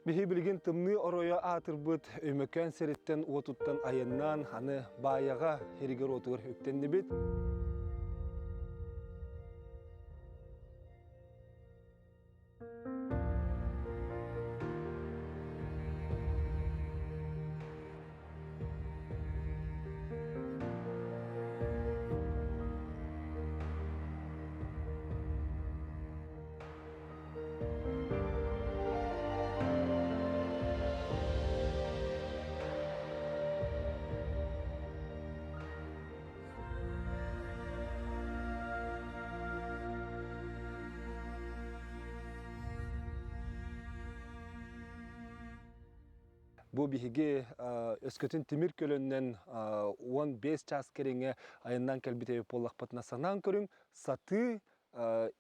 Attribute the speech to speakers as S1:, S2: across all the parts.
S1: Биһи билигин тымныы оройо аатырбыт Өймөкөөн сириттэн уотуттан айаннаан аны Баайаҕа һиригэр уотугар үктэннибит. Бу биһиги өскөтүн тимир көлөннөн 15 чаас кэриҥэ айаннаан кэлбит эбит буоллахпытына санаан көрүҥ, сатыы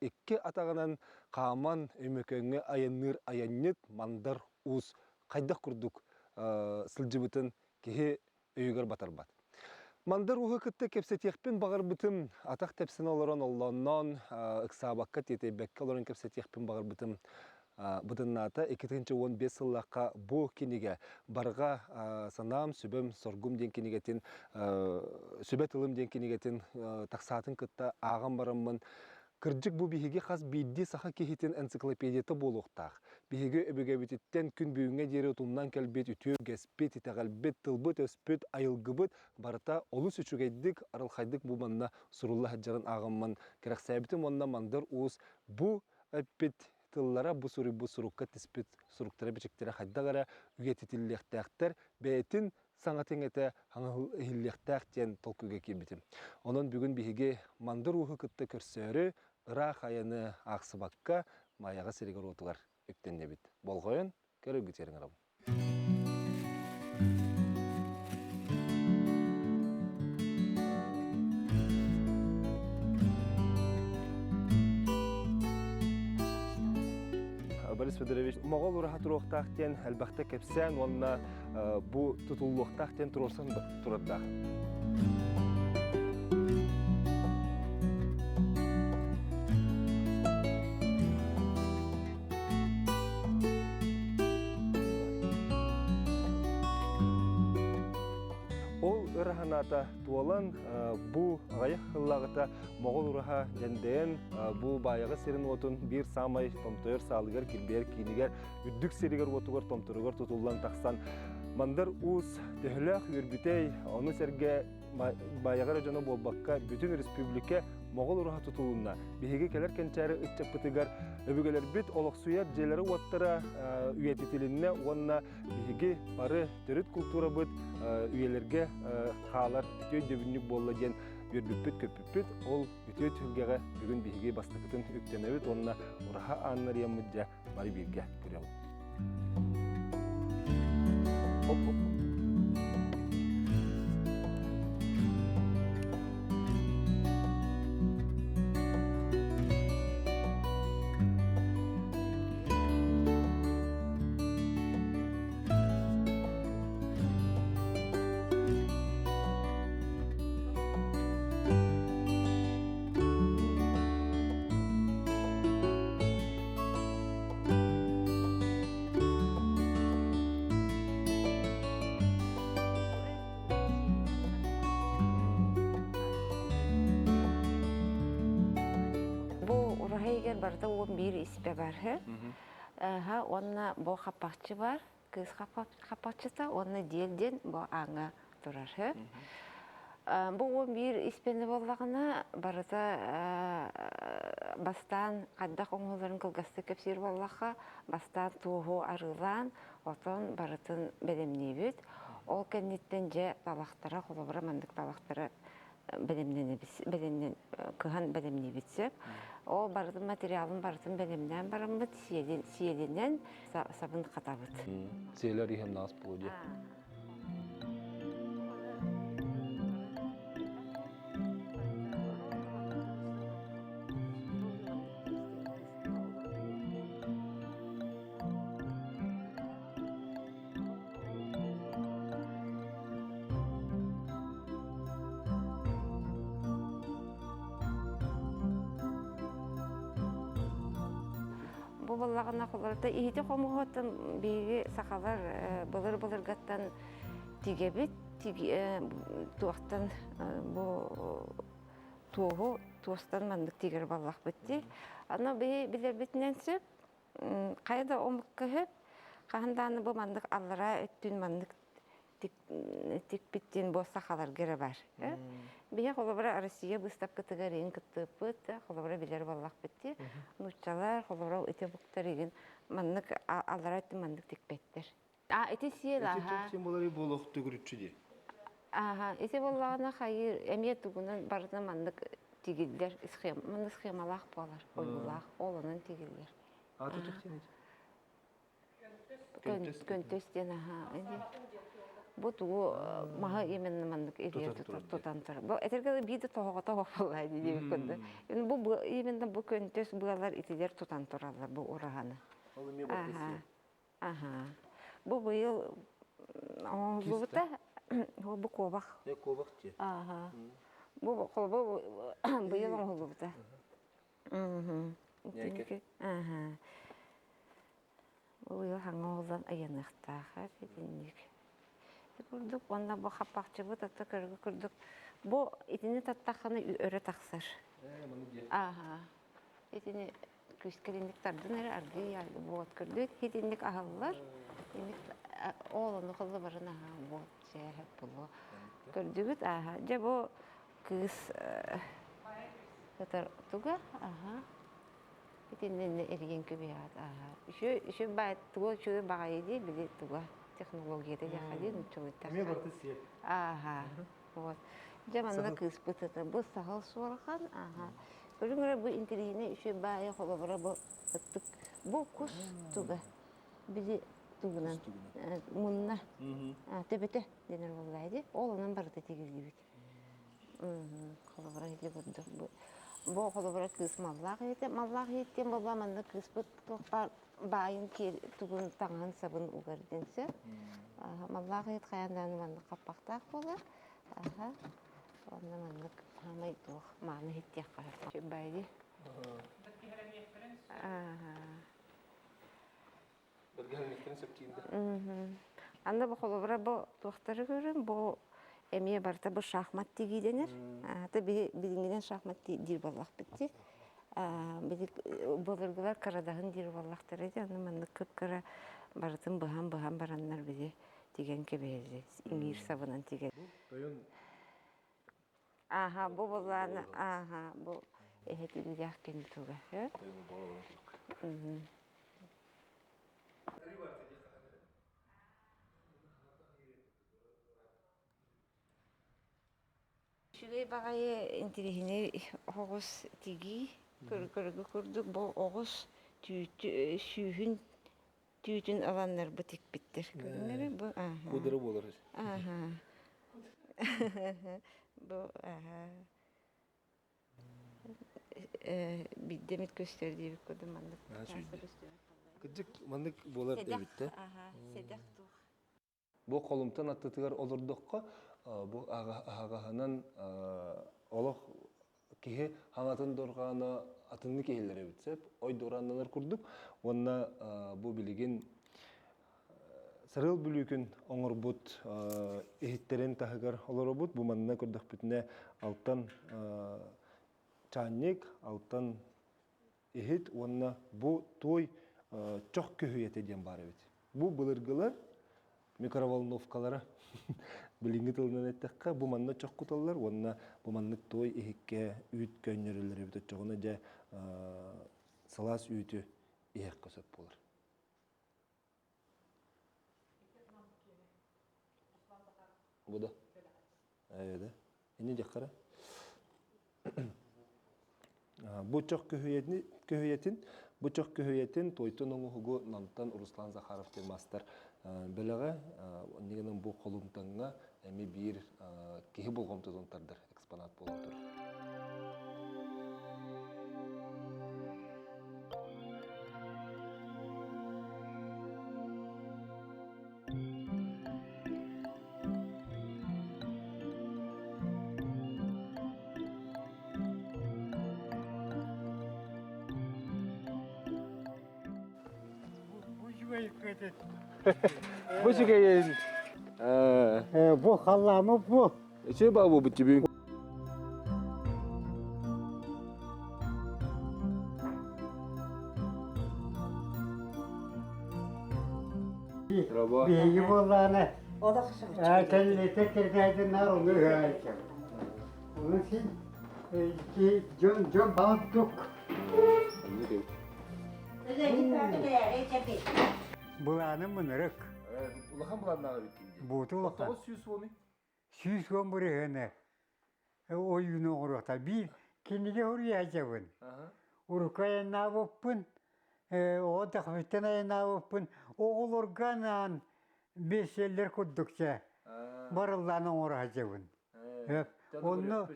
S1: икки атаҕынан хааман Өймөкөөҥҥө айанныыр айанньыт Мандар Уус хайдах курдук сылдьыбытын киһи өйүгэр батарбат. Мандар Ууһу кытта кэпсэтиэхпин баҕарбытым, атах тэпсэн олорон оллоонноон, ыксаабакка, тиэтэйбэккэ олорон кэпсэтиэхпин баҕарбытым быданнаата. 2015 сыллаахха бу кинигэ Барҕа санаам, сүбэм, соргум диэн кинигэтин, сүбэ тылым диэн кинигэтин тахсаатын кытта ааҕан бараммын Кырдьык бу биһиги хас биирдии саха киһитин энциклопедията буолуохтаах. Биһиги өбүгэбититтэн күн бүгүҥҥэ диэри утумнан кэлбит үтүө үгэспит, итэҕэлбит, тылбыт-өспүт, айылгыбыт барыта олус үчүгэйдик, арылхайдык бу манна сурулла сылдьарын ааҕаммын кэрэхсээбитим уонна Мандар Уус бу эппит тыллара бу суруйбут сурукка тиспит суруктара-бичиктэрэ хайдах эрэ үйэтитиллиэхтээхтэр, бэйэтин саҥата-иҥэтэ иһиллиэхтээх диэн толкуйга киирбитим. Онон бүгүн биһиги Мандар Ууһу кытта көрсөөрү ыраах айаны аахсыбакка Майаҕа сиригэр-уотугар үктэннибит. Болҕойон көрөргүт ыҥырабын. Борис Федорович Моҕол ураһа туруохтаах диэн элбэхтэ кэпсээн уонна бу тутуллуохтаах диэн туруорсан турардаах. Ол ыра санаата туолан, бу аҕыйах сыллааҕыта Моҕол ураһа дьэндэйэн, бу Баайаҕа сирин-уотун биир саамай томтойор саалыгар килбиэр киинигэр, үрдүк сиригэр-уотугар томторугар тутуллан тахсан, Мандар Уус төһөлөөх үөрбүтэй, ону сэргэ Баайаҕа эрэ дьоно буолбакка, бүтүн республика Моҕол ураһа тутулунна. Биһиги кэлэр кэнчээри ыччаппытыгар өбүгэлэрбит олохсуйар дьиэлэрэ-уоттара үйэтитилиннэ уонна биһиги бары төрүт култуурабыт үйэлэргэ хаалар үтүө өйдөбүнньүк буолла диэн үөрбүппүт-көппүппүт. Ол үтүө түһүлгэҕэ бүгүн биһиги бастакытын үктэнэбит уонна ураһа ааннарыйаммыт дьэ бары бииргэ көрөбүт. Оп-оп.
S2: Бу ураһа иһигэр барыта 11 испэ бар. Аха, уонна бу хаппахчы бар, кыыс хаппахчыта уонна диэл диэн бу ааҥҥа турар. Бу 11 испэни буоллаҕына барыта бастаан хайдах оҥоһулларын кылгастык кэпсиир буоллахха, бастаан туоһу арыылаан, отон барытын бэлэмниибит. Ол кэнниттэн дьэ талахтара, холобура маннык талахтары бэлэмнэнэбит, кыһан бэлэмниибит сөп. Ол барытын материалын барытын бэлэмнээн бараммыт сиэлинэн сабын хатабыт.
S1: Сиэлэр иһэн наас буолуо дии.
S2: Бу Бу буоллаҕына холорута иһити хомуһуттан биһиги сахалар былыр-былыргаттан тигэбит, туохтан бу туоһу туостан маннык тигэр буоллахпыт дии. Аны биһи билэрбитинэн сөп, хайа да омукка сөп, хаһан даҕаны бу маннык аллараа өттүн маннык тикпит диэн бу сахаларга эрэ бар. Биһи холобура Россия быыстапкатыгар иин кыттыыппыт, холобура билэр буоллахпыт дии. Нууччалар холобура ити омуктар игин маннык аллараа өттүн маннык тикпэттэр. А ити сиэл
S1: Ити
S2: аха.
S1: туох символары буолуох төгүрүччү дии.
S2: Аха, ити буоллаҕына хайыыр эмиэ тугунан барытын маннык тигиллэр схема, маннык схемалаах буолар, ойуулаах, ол онон тигиллэр.
S1: Аата туох диэн ити? Көнтөс.
S2: Көнтөс диэн аха. Бу тугу маһы именно маннык илиэ тутан турар. Бу этэргэ биир да тоһоҕото буолла дии курдук. Бу именно бу көнтөс быалар итилэр тутан тураллар бу ураһаны.
S1: Ол эмиэ барыта сиэл.
S2: Аха. Бу быйыл оҥоһуллубута бу куобах.
S1: Э, куобах дии.
S2: Аха. Бу холбо быйыл оҥоһуллубута.
S1: Ньээкэ.
S2: Аха. Бу быйыл хаҥа оҕолон айаныахтаах итинник. Курдук уонна бу хаппахчыбыт ата көргө курдук бу итини таттаххына өрө тахсар.
S1: Э, маны диэ.
S2: Аха. Итини күүскэ итинник тардан эрэ аргыый буот көрдүбүт итинник аһыллар инник ол ону холло баран аһаа буот сээһэп булуо көрдүгүт ааһа дьэ бу кыыс сытар туга аха итиннинне эрийэн көбүһэҕит ааһа үчү үчү баай туга үчүгэй баҕайы дии били туга технологията диэххэ дии нууччалыыттар
S1: Эмиэ барыта сиэл.
S2: ааһа Вот. Дьэ манна кыыспыт это бу саһыл суорҕан, аха. Көрүҥ эрэ бу интэриэһинэй үчүгэй баайа холобура бу ыттык бу кус туга били тугунан мунна төбөтө дэнэр буоллаа дии. Ол онон барыта тигиллибит. Холобура ити курдук бу бу холобура кыыс маллаах иһитэ маллаах иһит диэн буолла манна кыыспыт туох баар баайын тугун таҥаһын сабын угар диэн сөп. Маллаах иһит хайаан даҕаны маннык хаппахтаах буолар. Аха. Онно маннык хаамай туох мааны иһиттиэххэ сөп. Баайы. Анда бу холобура бу туохтары көрүм бу эмиэ барыта бу шахмат тигиилэнэр. Ата билиҥҥинэн шахмат диир буоллахпыт дии. Былыргылар кырадаһын диир буоллахтара дии, аны маннык кып-кыра барытын быһан-быһан бараннар били тигэн кэбиһэллэр, иҥиир сабынан тигэн.
S1: Тойон
S2: Ааха, бу булааны, ааха, бу эһэтигилээх кини туга. Үчүгэй баҕайы интириэһинэй оҕус тигии көргө курдук бу оҕус түүтү сүүһүн түүтүн ыланнар бу тикпиттэр көрүҥнэрэ бу ааһа
S1: Куудара буолар.
S2: Ааһа бу ааһа биирдэ эмит көстөр диэбит курдук маннык
S1: Кырдьык маннык буолар эбит да.
S2: Аха сэдэх туох
S1: Бу холумтан аттытыгар олордоххо, бу аһаҕаһынан олох киһи хаҥатын дорҕооно атыннык иһиллэр эбит сөп, ой дуорааннанар курдук. Уонна бу билигин Сарыал Бүлүүкүн оҥорбут иһиттэрин таһыгар олоробут. Бу манна көрдөхпүтүнэ алтан чаанньык, алтан иһит уонна бу туой чох көһүйэтэ диэн баар эбит. Бу былыргылар микроволновкалара билиҥҥи тылынан эттэххэ бу манна чох куталлар уонна бу маннык туой иһиккэ үүт көөнньөрөллөр эбит оччоҕуна дьэ сылаас үүтү иһиэххэ сөп буолар. Бу да? Ээ да. Инни диэххэ Бу чох көһүйэтин, бу чох көһүйэтин туойтун оҥоһугу Намтан Руслан Захаров диэн маастар бэлэҕэ оннигынан бу холумтаҥҥа эмиэ биир киһи болҕомтотун тардар экспонат буолан турар. Бу үчүгэйин.
S3: Бу халлаамы бу.
S1: Үчүгэй баа буолбут түбүн.
S3: Биһиги буоллаҕына кэллиэтэ кирдээдиннэр ону ыһаайча. Ону син дьон дьон баҕардук. Былааным мынырык.
S1: Улахан былааннааҕа эбиккин дии.
S3: Бууту улахан.
S1: 900 уону.
S3: 110 бырыһыаны ойууну оҥоруохта. Биир кинигэ суруйааччыбын. Урукку айаннаабыппын, оҕо тахпыттан айаннаабыппын, оҕолорго анаан бестселлер курдук чэ барыллаан оҥоро сылдьабын. Онно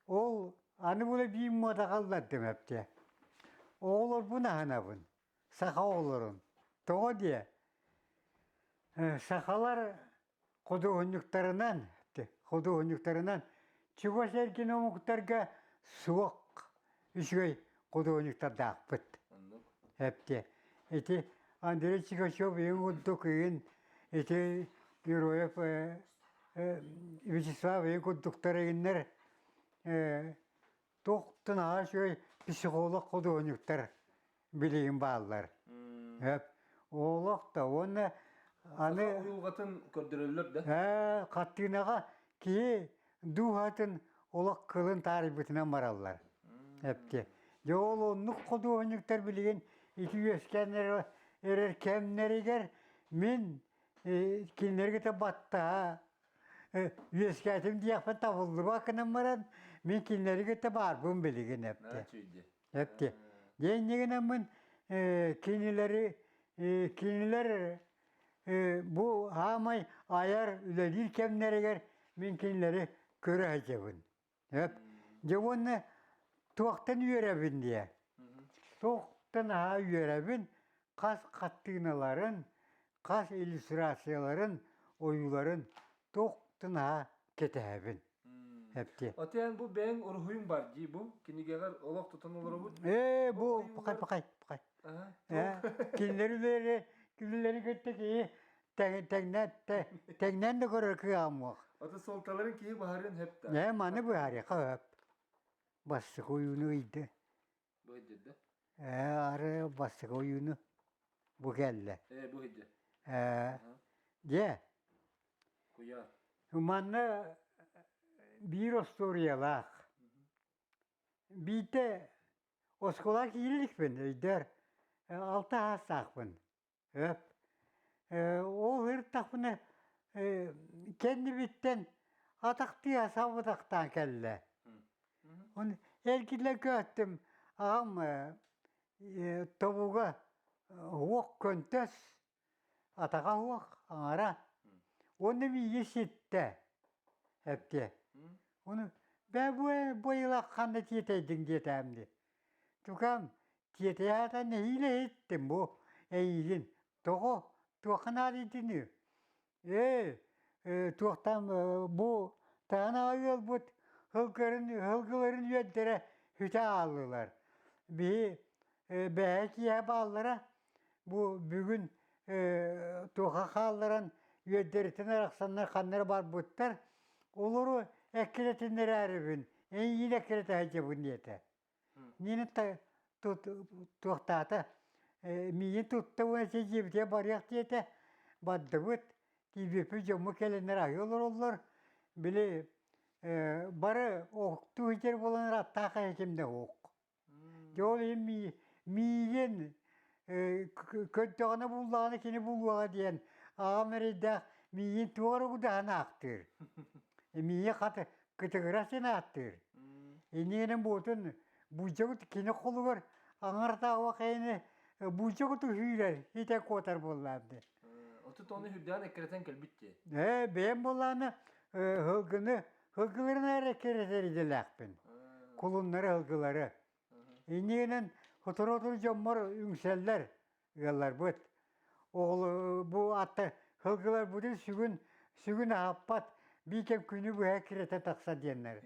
S3: ол аны була биир муода халлардым эптэ. Оҕолорбун аһынабын, саха оҕолорун. Тоҕо диэ? Сахалар худуоһунньуктарынан, худуоһунньуктарынан чугас эргин омуктарга суох үчүгэй худуоһунньуктардаахпыт. Эптэ. Ити Андрей Чикачев ийин курдук ыйын ити Героев Вячеслав ийин курдуктар ыйыннар туохтан аҕа үчүгэй психолог худуоһунньуктар билигин бааллар. Олох да уонна аны
S1: уйулҕатын көрдөрөллөр да.
S3: Ээ, хаттыынаҕа киһи дууһатын олох кылын таарыйбытынан бараллар. Эпти. Дьэ ол оннук худуоһунньуктар билигин ити үөскээн эрэр кэмнэригэр мин кинилэргэ да баттаһа үөскээтим диэхпин табыллыбат гынан баран мин кинилэри кытта баарбын билигин эпти. Эпти. Дьэ инньэ гынаммын кинилэри кинилэр бу аамай айар үлэлиир кэмнэригэр мин кинилэри көрө сылдьабын. Эп. Дьэ уонна туохтан үөрэбин диэ. Туохтан аһаа үөрэбин хас хаттыыналарын, хас иллюстрацияларын, ойууларын туохтан аһаа кэтэһэбин. Эпти.
S1: Отен бу бэйэҥ уруһуйуҥ бар дии бу кинигэҕэр олох тутан олоробут.
S3: Ээ бу пахай пахай пахай. Ээ кинилэри үлэлэри кинилэри кытта киһи тэҥнэн тэҥнэн да көрөр кыаҕым
S1: Ото суолталарын киһи баһарыан хөп да.
S3: Ээ маны быһаарыахха хөп. Бастакы ойууну ыйды.
S1: Бу ыйды
S3: Ээ ары бастакы ойууну бу кэллэ.
S1: Ээ бу ыйды.
S3: Ээ дьэ
S1: Куйаар.
S3: Манна биир остуоруйалаах. Биирдэ оскуола киирэ иликпин, өйдөөр, алта саастаахпын. Өп. Ол ырыттахпына кэннибиттэн атахтыы сабытахтаан кэллэ. Оны эргиллэн көттүм, аҕам тобуга уох көнтөс Атаҕа суох, аҥара. Уонна миигин ситтэ, эптиэ. Ону бээ бу бойылах ханна тиэтэйдиҥ диэтээм дии. Тукаам, тиэтэйээтэ нэһиилэ иһиттим бу эйиигин. Тоҕо? Туохха наадыйдыный? Ээ, туохтан бу таһын аҕай ыалбыт һылгарын һылгыларын үөрдэрэ сүтэ хааллылар. Биһи бэһэ киэһэ бааллара Бу бүгүн туоха хаалларан үөрдэриттэн арахсаннар ханна эрэ барбыттар. Олору эккирэтиннэрээрибин, эйиигин эккирэтэ сылдьабын диэтэ. Миэнэ туохтаата, миигин тутта уонна дьиэбитигэр барыах диэтэ. Бардыбыт, тиийбиппит дьоммут кэлэннэр аһыы олороллор. Били бары охтуу сылдьар буолан аттаах киһи да суох. Дьэ ол иһин миигин көрдөҕүнэ буллаҕына кини булуоҕа диэн аҕам эрэйдээх миигин туох эрэ удаһан аахтыыр. Миигин хата кытыгырас диэн ааттыыр. Иннигинэн буотун буулдьабыт кини холугар аҥар хайаны буулдьабыт үһүүрэр итэ куотар буоллаам дии.
S1: Отут ону үрдээн эккирэтэн кэлбит дии.
S3: Ээ бэйэм буоллаҕына һылгыны Һылгыларын эрэ кэрэтэр идэлээхпин. Кулуннары, һылгылары. Иннигинэн сотору-сотору дьоммор үҥсэллэр ыалларбыт. Оҕолор бу атта һылгыларбытын сүгүн сүгүн аһаппат биир кэм күнү быһа кирэтэ тахсар диэннэр.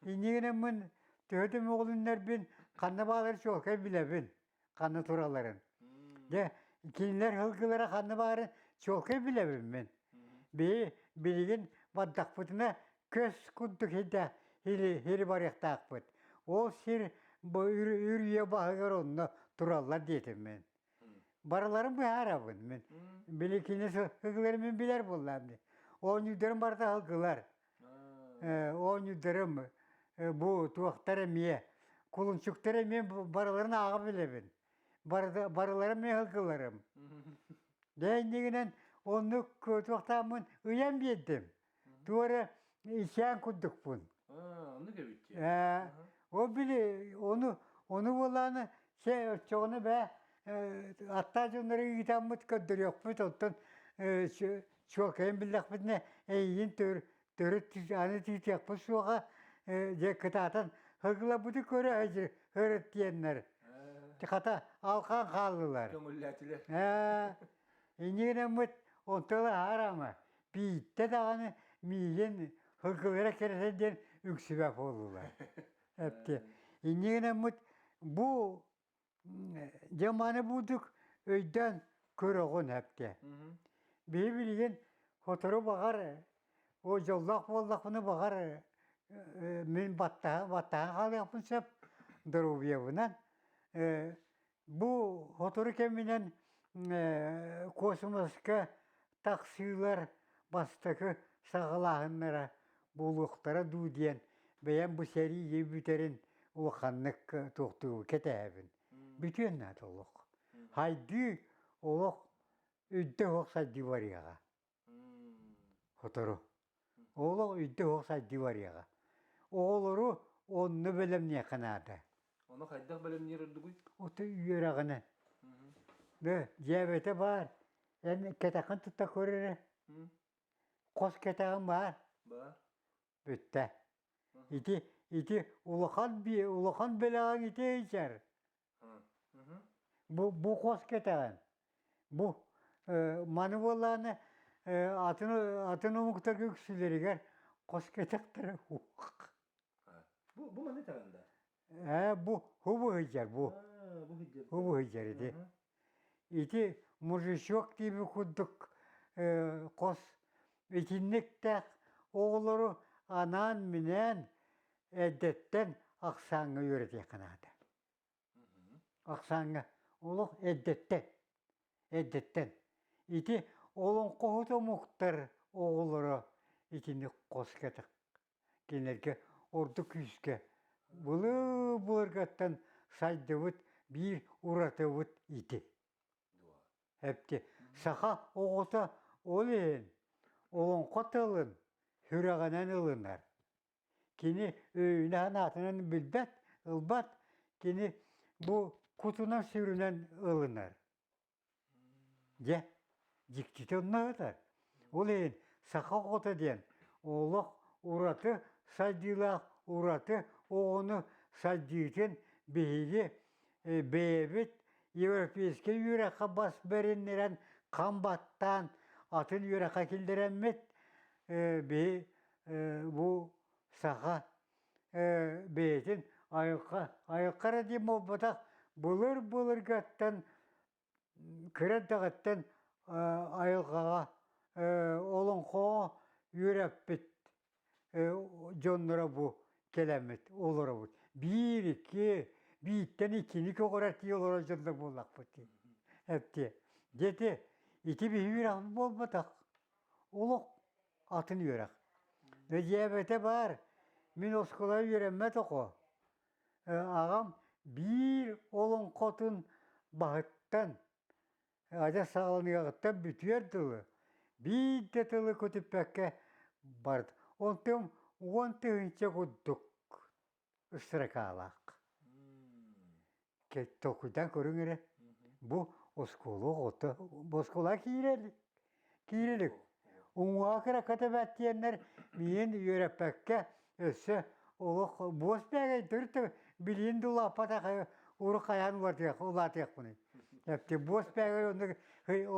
S3: Иннигинэн мин төһө да мөҕүлүннэрбин ханна баалларын чуолкай билэбин, ханна туралларын. Дьэ, Кинилэр сылгылара ханна баарын чуолкай билэбин мин. Биһи билигин бардахпытына көс курдук сирдэ хири барыахтаахпыт. Ол сир бу үрүйэ баһыгар онно тураллар диэтим мин. Барыларын быһаарабын мин. Били кини сылгыларын мин билэр буоллаам дии. Оонньуурдарым барыта сылгылар. Оонньуурдарым бу туохтар эмиэ, кулунчуктар эмиэ барыларын ааҕа билэбин. Барыларын эмиэ сылгыларым. Дьэ иннигинэн оннук туохтааммын ыйан биэрдим. Туора ичээн курдукпун.
S1: Оннук эбит дии.
S3: Ол били ону ону буолааны чэ оччоҕуна бээ аттаа дьоннору ыытаммыт көрдөрүөхпүт оттон чуолкайын биллэхпитинэ эйигин төрүт аны тиитиэхпит суоҕа дьэ кытаатан сылгыларбытын көрө сырыт диэннэр хата алҕаан хааллылар.
S1: Көҥүллээтилэр.
S3: Инньэ гынаммыт онтон аһараама биирдэ даҕаны миигин сылгылара кэрэтэ диэн үҥсүбэт буоллулар. Эпти. Инньэ гынаммыт бу дьэ маны бурдук өйдөөн көрөҕүн эпти. Биһи билигин сотору баҕар о дьоллоох буоллахпына баҕар мин баттаһа баттаһан хаалыахпын сөп доруобуйабынан Бу сотору кэминэн космоска тахсыылар бастакы саҕалааһыннара буолуохтара дуу диэн бэйэм бу сэрии бүтэрин улаханнык туохтуу кэтэһэбин. Бүтүөн наада олох. Хайдыы олох үрдэ суох сайдыы барыаҕа. Сотору. Олох үрдэ суох сайдыы барыаҕа. Оҕолору онно бэлэмниэххэ наада.
S1: Ону хайдах бэлэмниир ордугуй?
S3: Ото үөрэҕинэн. Дэ, дьээбэтэ баар. Эн кэтэххин тутта көр эрэ. Хос кэтэҕин баар.
S1: Баар.
S3: Бүттэ. Ити ити улахан улахан бэлэҕиҥ ити ыйчар. Бу бу хос кэтэҕин. Бу маны буоллаҕына атын атын омуктарга үксүлэригэр хос кэтэхтэрэ суох.
S1: Бу бу маны таҕын да?
S3: Ээ бу хубу сылдьар бу. Хубу сылдьар ити. Ити мужичок диэби курдук хос итинниктээх оҕолору анаан-минээн эрдэттэн ахсааҥҥа үөрэтиэххэ наада. Ахсааҥҥа олох эрдэттэн, эрдэттэн. Ити олоҥхоһут омуктар оҕолоро итини хос кэтэх кинилэргэ ордук күүскэ былыр-былыргаттан сайдыбыт биир уратыбыт ити. Эпти саха оҕото ол иһин олоҥхо тылын сүрэҕинэн ылынар. Кини өйүнэн-санаатынан билбэт, ылбат, кини бу кутунан-сүрүнэн ылынар. Дьэ, дьиктитэ онно сытар. Ол иһин саха оҕото диэн олох ураты сайдыылаах, ураты оҕону сайдыытын биһиги бэйэбит европейскай үөрэххэ бас бэриннэрэн хам баттаан атын үөрэххэ киллэрэммит биһи бу саха бэйэтин айылҕа айылҕа эрэ диэн буолбатах былыр-былыргаттан кыра эрдэҕиттэн айылҕаҕа олоҥхоҕо үөрэппит дьонноро бу кэлэммит олоробут. Биир, икки, бииртэн иккини көҕүрэтии олорор дьоннор буоллахпыт дии. Эптиэ. Диэти ити биһи үөрэхпит буолбатах. Олох атын үөрэх. Дьиэбэтэ баар, мин оскуолаҕа үөрэммэт оҕо. Аҕам биир олоҥхотун баһыттан, адьас саҕаланыаҕыттан бүтүөр дылы биир да тылы көтүппэккэ бард. Онтум 10 000 курдук ыстыракаалаах. Толкуйдаан көрүҥ эрэ, бу оскуола оҕото, бу оскуолаҕа киирэ илик, киирэ илик. Уҥуоҕа кыракка тэбээт диэннэр миигин үөрэппэккэ өссө олох буос бээгэй төрүт да билиин да улааппатах урут хайаан улаатыах улаатыахпыный. Эпти буос бээгэй оннук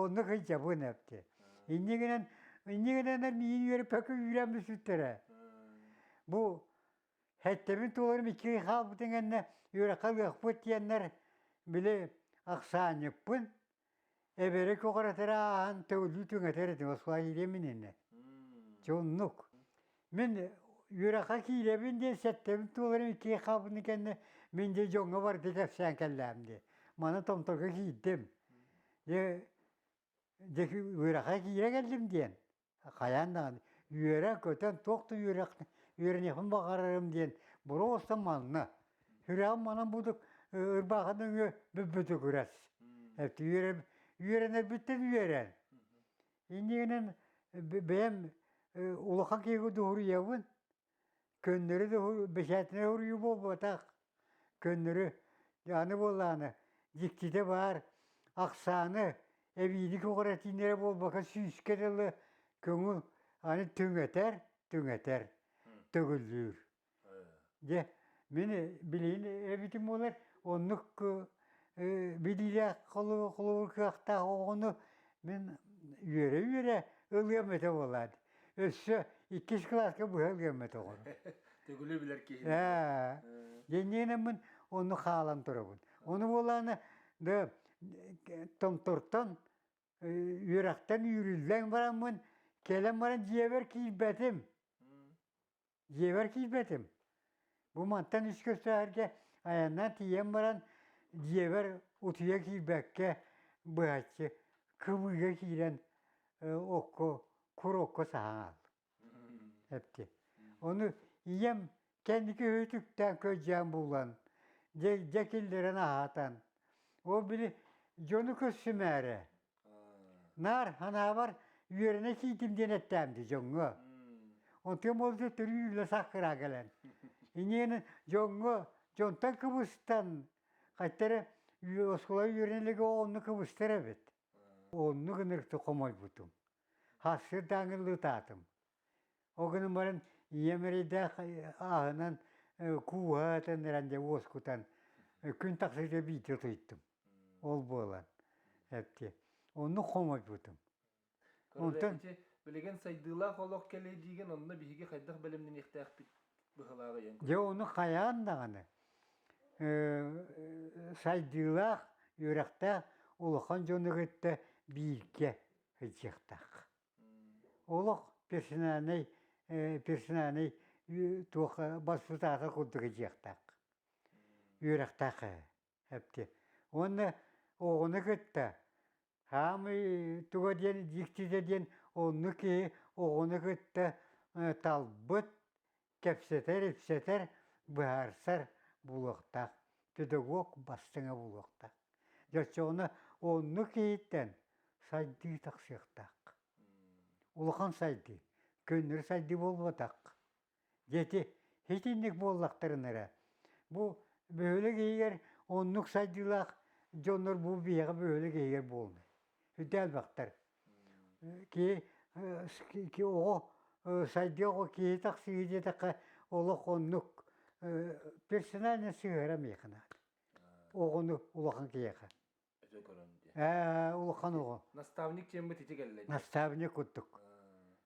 S3: оннук сылдьабын эпти. Инньэ гынан инньэ гынан миигин үөрэппэккэ үүрэн бүппүттэрэ. Бу Сэттэбин туоларым икки хаалбытын кэннэ үөрэххэ ылыахпыт диэннэр били ахсаанньыппын. Эбэри көҕүрэтэрэ ааһан төгүлүү түҥэтэр этим, оскуола киириэм иннинэ. Дьэ оннук. Мин үөрэххэ киирэбин диэн сэттэбин туоларым икки хаалбытын кэннэ мин дьэ дьоҥҥо барыта кэпсээн кэллээм дии. Маны Томторго киирдим. Дьэ дьэ үөрэххэ киирэ кэллим диэн. Хайаан даҕаны үөрэн-көтөн туох да үөрэх үөрэниэхпин баҕарарым диэн боруоста манна. Сүрэҕим манан будук ырбаахы нөҥүө бүппүтүгүрэс. Эпти үөрэн үөрэнэрбиттэн үөрэн. Иннигинэн бэйэм улахан киһигэ дуһуруйабын. Көннөрү бэчээтинэй уруйуу буолбатах. Көннөрү аны буоллаҕына дьиктитэ баар ахсааны эбиини көҕүрэтииннэрэ буолбакка сүүскэ дылы көҥүл аны түҥэтэр, түҥэтэр, төгүллүүр. Дьэ, мин билигин эбитим буолар оннук билиилээх холобур кыахтаах оҕону мин үөрэ-үөрэ ылыам этэ буолаат. Өссө иккис кылааска быһа ылыам этэ оҕону.
S1: Төгүлү билэр киһи.
S3: Ээ, дьэнньиэнэммин ону хаалан турабын. Ону буолааны да Томтортон үөрэхтэн үүрүллэн бараммын кэлэн баран дьиэбэр киирбэтим. Дьиэбэр киирбэтим. Бу мантан үс көстөөргө айаннаан тиийэн баран дьиэбэр утуйа киирбэккэ быһаччы кыбыыга киирэн окко кур окко саһан хааллым. Эпти. Ону ийэм кэнники үтүктээн көдьөөн булан, дьэ, дьэ киллэрэн аһатан, ол били дьону көрсүмээрэ Наар ханаабар үөрэнэ киирдим диэн эттээм дии дьоҥҥо. Онтон ол төрүүллэ саккыраа кэлэн. Инньэ дьоҥҥо дьонтон кыбыстан хайта эрэ оскуола үөрэнэ илигэ онно кыбыстар эбит. Оннук ынырыктык хомойбутум. Хассырдааҥы лытаатым. Ол гынан баран ийэм эрэйдээх ааһынан кууһа этэн эрэн дьэ уоскутан күн тахсыыта биирдэ утуйдум. Ол буолан эпти. Оннук хомойбутум.
S1: Онтон билигин сайдыылаах олох кэлиэ диигин онно биһиги хайдах бэлэмнэниэхтээхпит быһылааҕый эн
S3: Дьэ ону хайаан даҕаны сайдыылаах, үөрэхтээх улахан дьону кытта бииргэ сылдьыахтаах. Олох персональнай персональнай туох баспытаата курдук дьиэхтээх, үөрэхтээх эпти. Уонна оҕону кытта хаамый туга диэн дьиктитэ диэн оннук киһи оҕону кытта талбыт, кэпсэтэр-ипсэтэр, быһаарсар буолуохтаах, педагог бастыҥа буолуохтаах. Дьэ оччоҕуна оннук киһиттэн сайдыы тахсыахтаах. Улахан сайдыы, көннөрү сайдыы буолбатах. Дьэ ити итинник буоллахтарына эрэ бу бөһүөлэк иһигэр оннук сайдыылаах дьоннор бу биһиэхэ бөһүөлэк иһигэр буолунай. Сүрдээх элбэхтэр. Киһи оҕо сайдыы оҕо киһи тахсыы диэтэххэ олох оннук персональнай сыһыара миэхэ наада. Оҕону улахан киһиэхэ.
S1: Өтө көрөн диye.
S3: Ээ, улахан оҕо.
S1: Наставник диэммит ити кэллэ.
S3: Наставник курдук.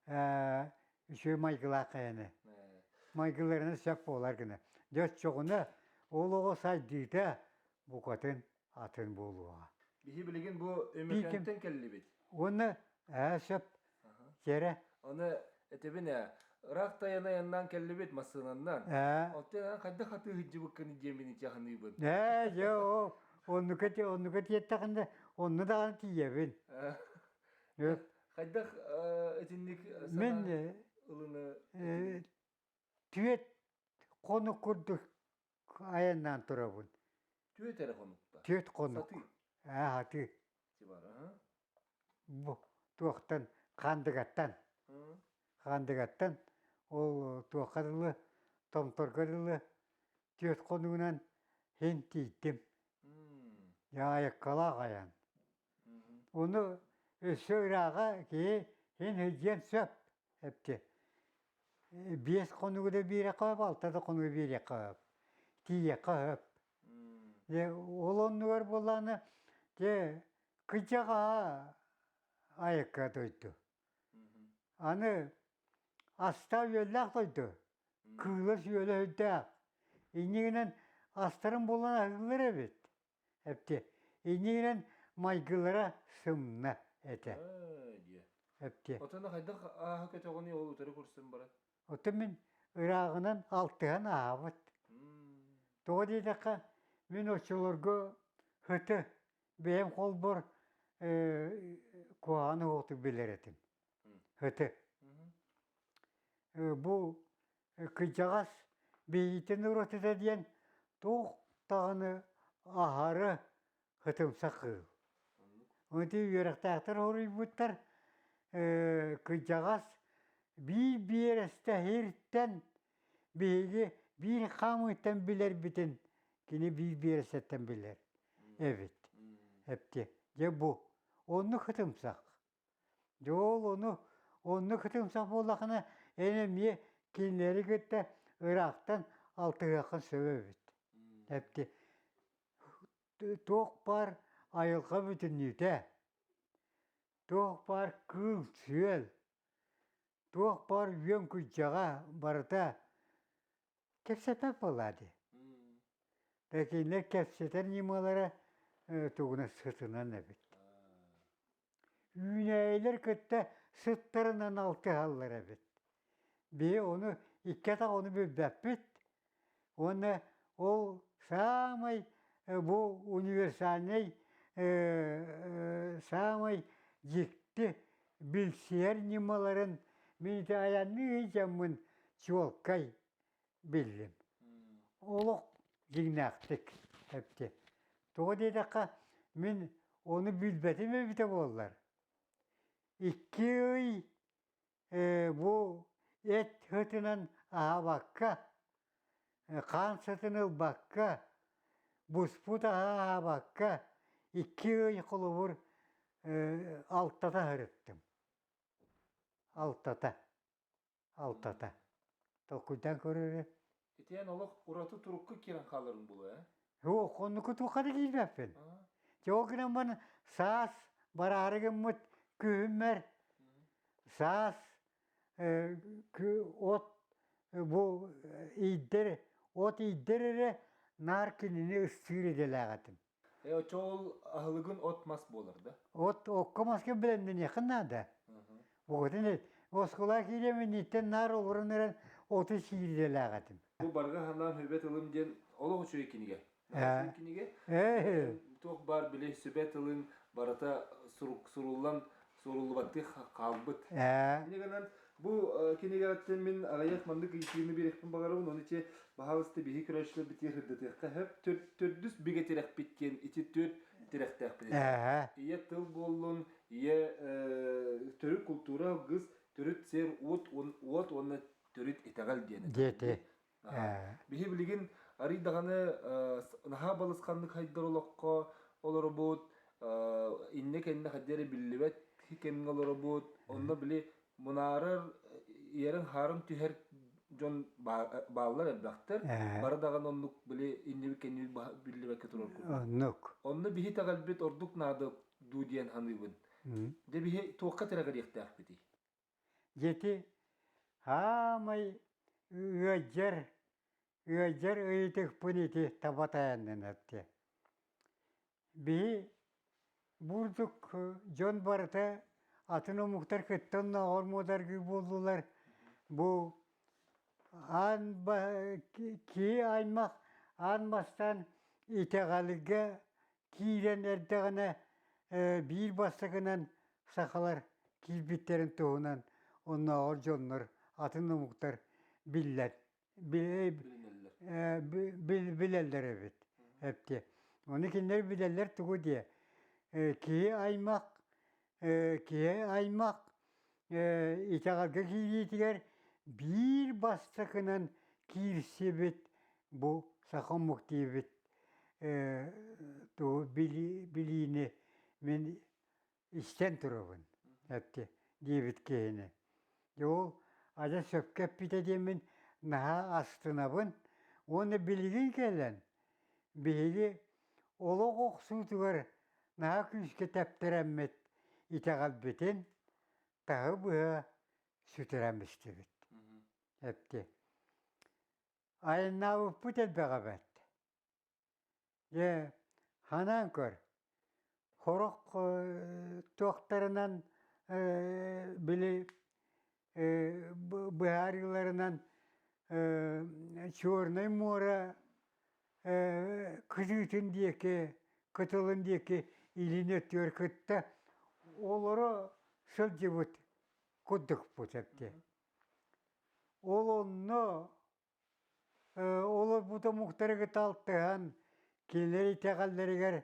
S3: Ээ, үчүгэй майгылаах киһини. Майгыларына сөп буолар гына. Дьэ оччоҕуна ол оҕо сайдыыта букатын атын буолуоҕа.
S1: Биһи билигин бу Өймөкөөнтөн кэллибит.
S3: Уонна ээ сөп Кэрэ.
S1: Аны этэбин ээ, ыраах тайана айаннаан кэллибит массыынаннан.
S3: Ээ.
S1: Оттон эн хайдах атыыһыдьыбыккын диэммин ити аһыныыбын.
S3: Ээ, дьэ, оо, оннука оннука тиэттэхинэ, онно даҕаны тиийэбин.
S1: Хайдах итинник
S3: Мин
S1: санаа ылыны
S3: түөрт хонук курдук айаннаан турабын.
S1: Түөрт эрэ хонукта?
S3: Түөрт хонук.
S1: Сатыы?
S3: Ээ, сатыы.
S1: Бар, аха.
S3: Бу туохтан Хаандыгаттан. Хаандыгаттан ол туохха дылы Томторго дылы түөрт хонугунан син тиийдим. Дьэ айаккалаах айан. Ону өссө ырааҕа киһи син сылдьыан сөп эпти. Биэс хонугу да биэриэххэ сөп, алта да хонугу биэриэххэ сөп. Тиийиэххэ сөп. Дьэ ол оннугар буоллаҕына дьэ кыдьаҕаһа айакка дойду. Аны астаах-үөллээх дойду, кыыла-сүөлэ сүрдээх. Инньэ гынан астарын булан аһыыллар эбит. Эпти. Инньэ гынан майгылара сымна этэ.
S1: Диэ.
S3: Эптиэ.
S1: Отон хайдах ааһа көтөҕүнүй ол утары көрсөн баран?
S3: Оттон мин ырааҕынан алтыһан ааһабыт. Тоҕо диэтэххэ, мин оччолорго һыты бэйэм холбор куһаҕан уһуктук билэр этим. Һыты. Бу кырдьаҕас биһигиттэн уратыта диэн туох даҕаны аһары һытымсах кыыл. Ити үөрэхтээхтэр хоруйбуттар кырдьаҕас биир биэрэстэ иһиттэн биһиги биир хаамыыттан билэрбитин кини биир биэрэстэттэн билэр эбит. Эптиэ. Дьэ бу оннук һытымсах. Дьэ ол ону оннук һытымсах буоллахына эн эмиэ кинилэри кытта ыраахтан алтыһыаххын сөп эбит. Эптиэ. Туох баар айылҕа бүтүннүүтэ, туох баар кыыл-сүөл, туох баар үөн-күрдьэҕэ барыта кэпсэппэт буоллаа дии. Кинилэр кэпсэтэр ньымалара тугунан сытынан эбит. Үүнээйилэр кытта сыттарынан алтыһаллар эбит. Биһи ону икки атах ону билбэппит. Уонна ол саамай бу универсальнай саамай дьикти билсиһэр ньымаларын мин ити айанныы сылдьаммын чуолкай биллим. Олох дьиҥнээхтик эптэ. Тоҕо диэтэххэ, мин ону билбэтим эбитэ буоллар. Икки ый бу эт сытынан аһаабакка, хаан сытын ылбакка, буспут аһы аһаабакка икки ый холобур алтата сырыттым. Алтата. Алтата. Толкуйдаан көрөөрү.
S1: Итиэн олох ураты турукка киирэн хааларын булуо ээ?
S3: Суох, оннуку туохха да киирбэппин. Дьэ ол гынан баран саас бараары гыммыт күһүммэр саас от бу иирдэр от иирдэр эрэ наар кинини ыстыыр идэлээх этим.
S1: Э оччо ол аһылыгын от-мас буолар да?
S3: От окко-маска бэлэмнэниэххин наада. Бугатын оскуола киириэм инниттэн наар олорон эрэн оту сиир идэлээх этим.
S1: Бу барҕа санаам сүбэ тылым диэн олох үчүгэй кинигэ. Кинигэ. Туох баар били сүбэ тылын барыта сурук суруллан суруллубаттыы хаалбыт. Инньэ гынан бу кинигэттэн мин аҕыйах маннык ыйытыыны биэриэхпин баҕарабын. Ону ити баһаалыста биһи көрөөччүлэрбитигэр сырдатыахха сөп. Төрдүс бигэ тирэхпит диэн ити төрт тирэхтээхпит. Ийэ тыл буоллун, ийэ төрүт култуура алгыс, төрүт сир, уот, уот уонна төрүт итэҕэл диэн.
S3: Диэти.
S1: Биһи билигин арый даҕаны наһаа балысханнык хайдар олоххо олоробут, иннэ-кэннэ хайда эрэ биллибэт кэмҥэ олоробут, онно били мунаарар, иэрэн-хаарын түһэр дьон бааллар элбэхтэр, бары даҕаны оннук били иннибит-кэннибит биллибэккэ турар курдук.
S3: Оннук.
S1: Онно биһи итэҕэлбит ордук наада дуу диэн саныыбын. Дьэ биһи туохха тирэҕириэхтээхпитий?
S3: Дьити хаамай ыалдьар, ыалдьар ыйытыкпын ити таба тайаннын эттэ. Биһи бурдук дьон барыта атын омуктар кытта оннооҕор муодаргыы буоллулар. Бу аан киһи аймах аан бастаан итэҕэлгэ киирэн эрдэҕинэ биир бастакынан сахалар киирбиттэрин туһунан оннооҕор дьоннор атын омуктар биллэр билэллэр эбит эптиэ ону кинилэр билэллэр тугу диэ киһи аймах киһи аймах итэҕэлгэ киириитигэр биир бастакынан киирсибит бу саха омук диэбит тугу билиини мин истэн турабын эпти диэбит киһини. Дьэ ол адьас сөпкө эппитэ диэммин наһаа астынабын уонна билигин кэлэн биһиги олох охсуутугар наһаа күүскэ тэптэрэммит итэҕэлбитин таһы быһа сүтэрэн бистибит. Эпти. Айаннаабыппыт элбэҕэ бэрт. Дьэ, ханаан көр. Сорох туохтарынан били быһаарыыларынан Чернай муора кытыытын диэки, кытылын диэки илин өттүгэр кытта олоро сылдьыбыт курдукпут эбит. Ол онно Олорбут омуктары кытта алтыһан, кинилэр итэҕэллэригэр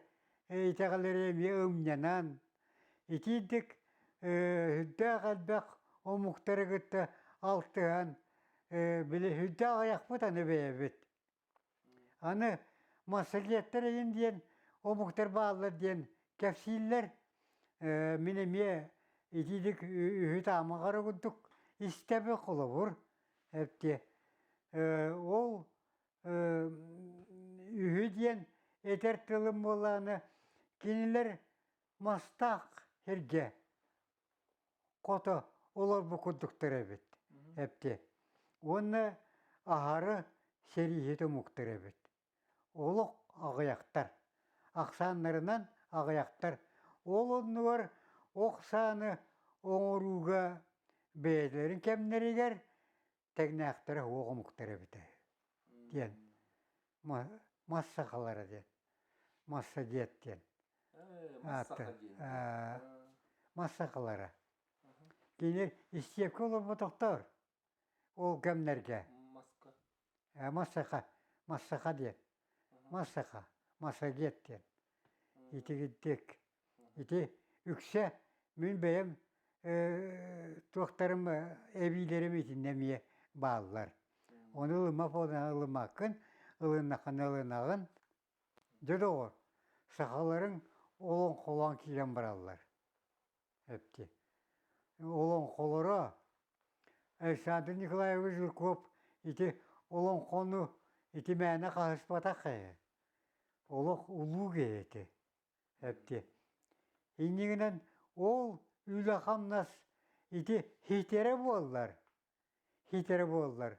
S3: итэҕэллэри эмиэ ымньанан, итиитик сүрдээх элбэх омуктары кытта алтыһан, били сүрдээх аҕыйахпыт аны бэйэбит. Аны массагеттар эйин диэн омуктар бааллар диэн кэпсииллэр. Мин эмиэ итиитик үһү-таамаҕара курдук истэбин холобур. Эптиэ. Ол үһү диэн этэр тылым буоллаҕына, кинилэр мастаах сиргэ хото олорбут курдуктар эбит. Эптиэ. Уонна аһары сэрииһит омуктар эбит. Олох аҕыйахтар. Ахсааннарынан аҕыйахтар. Ол оннугар ох сааны оҥорууга бэйэлэрин кэмнэригэр тэҥнээхтэрэ суох омуктар эбитэ диэн мас сахалара диэн массагет диэн мас сахалара кини истиэпкэ олорботохтор ол кэмнэргэ массаха массаха диэн массаха массагет диэн итигирдик Ити үксэ мин бэйэм туохтарым эбиилэрим итиннэ эмиэ бааллар. Ону ылыма буолан ылымаккын, ылыннаххына ылынаҕын. Дьэ доҕор, сахаларыҥ олоҥхолоон киирэн бараллар. Эпти. Олоҥхолоро Александр Николаевич Жирков ити олоҥхону ити мээнэ хаһыспатах ээ. Олох улуу киһи ити. Эпти. Иннигинэн ол үлэ-хамнас ити хитэрэ буоллар, хитэрэ буоллар,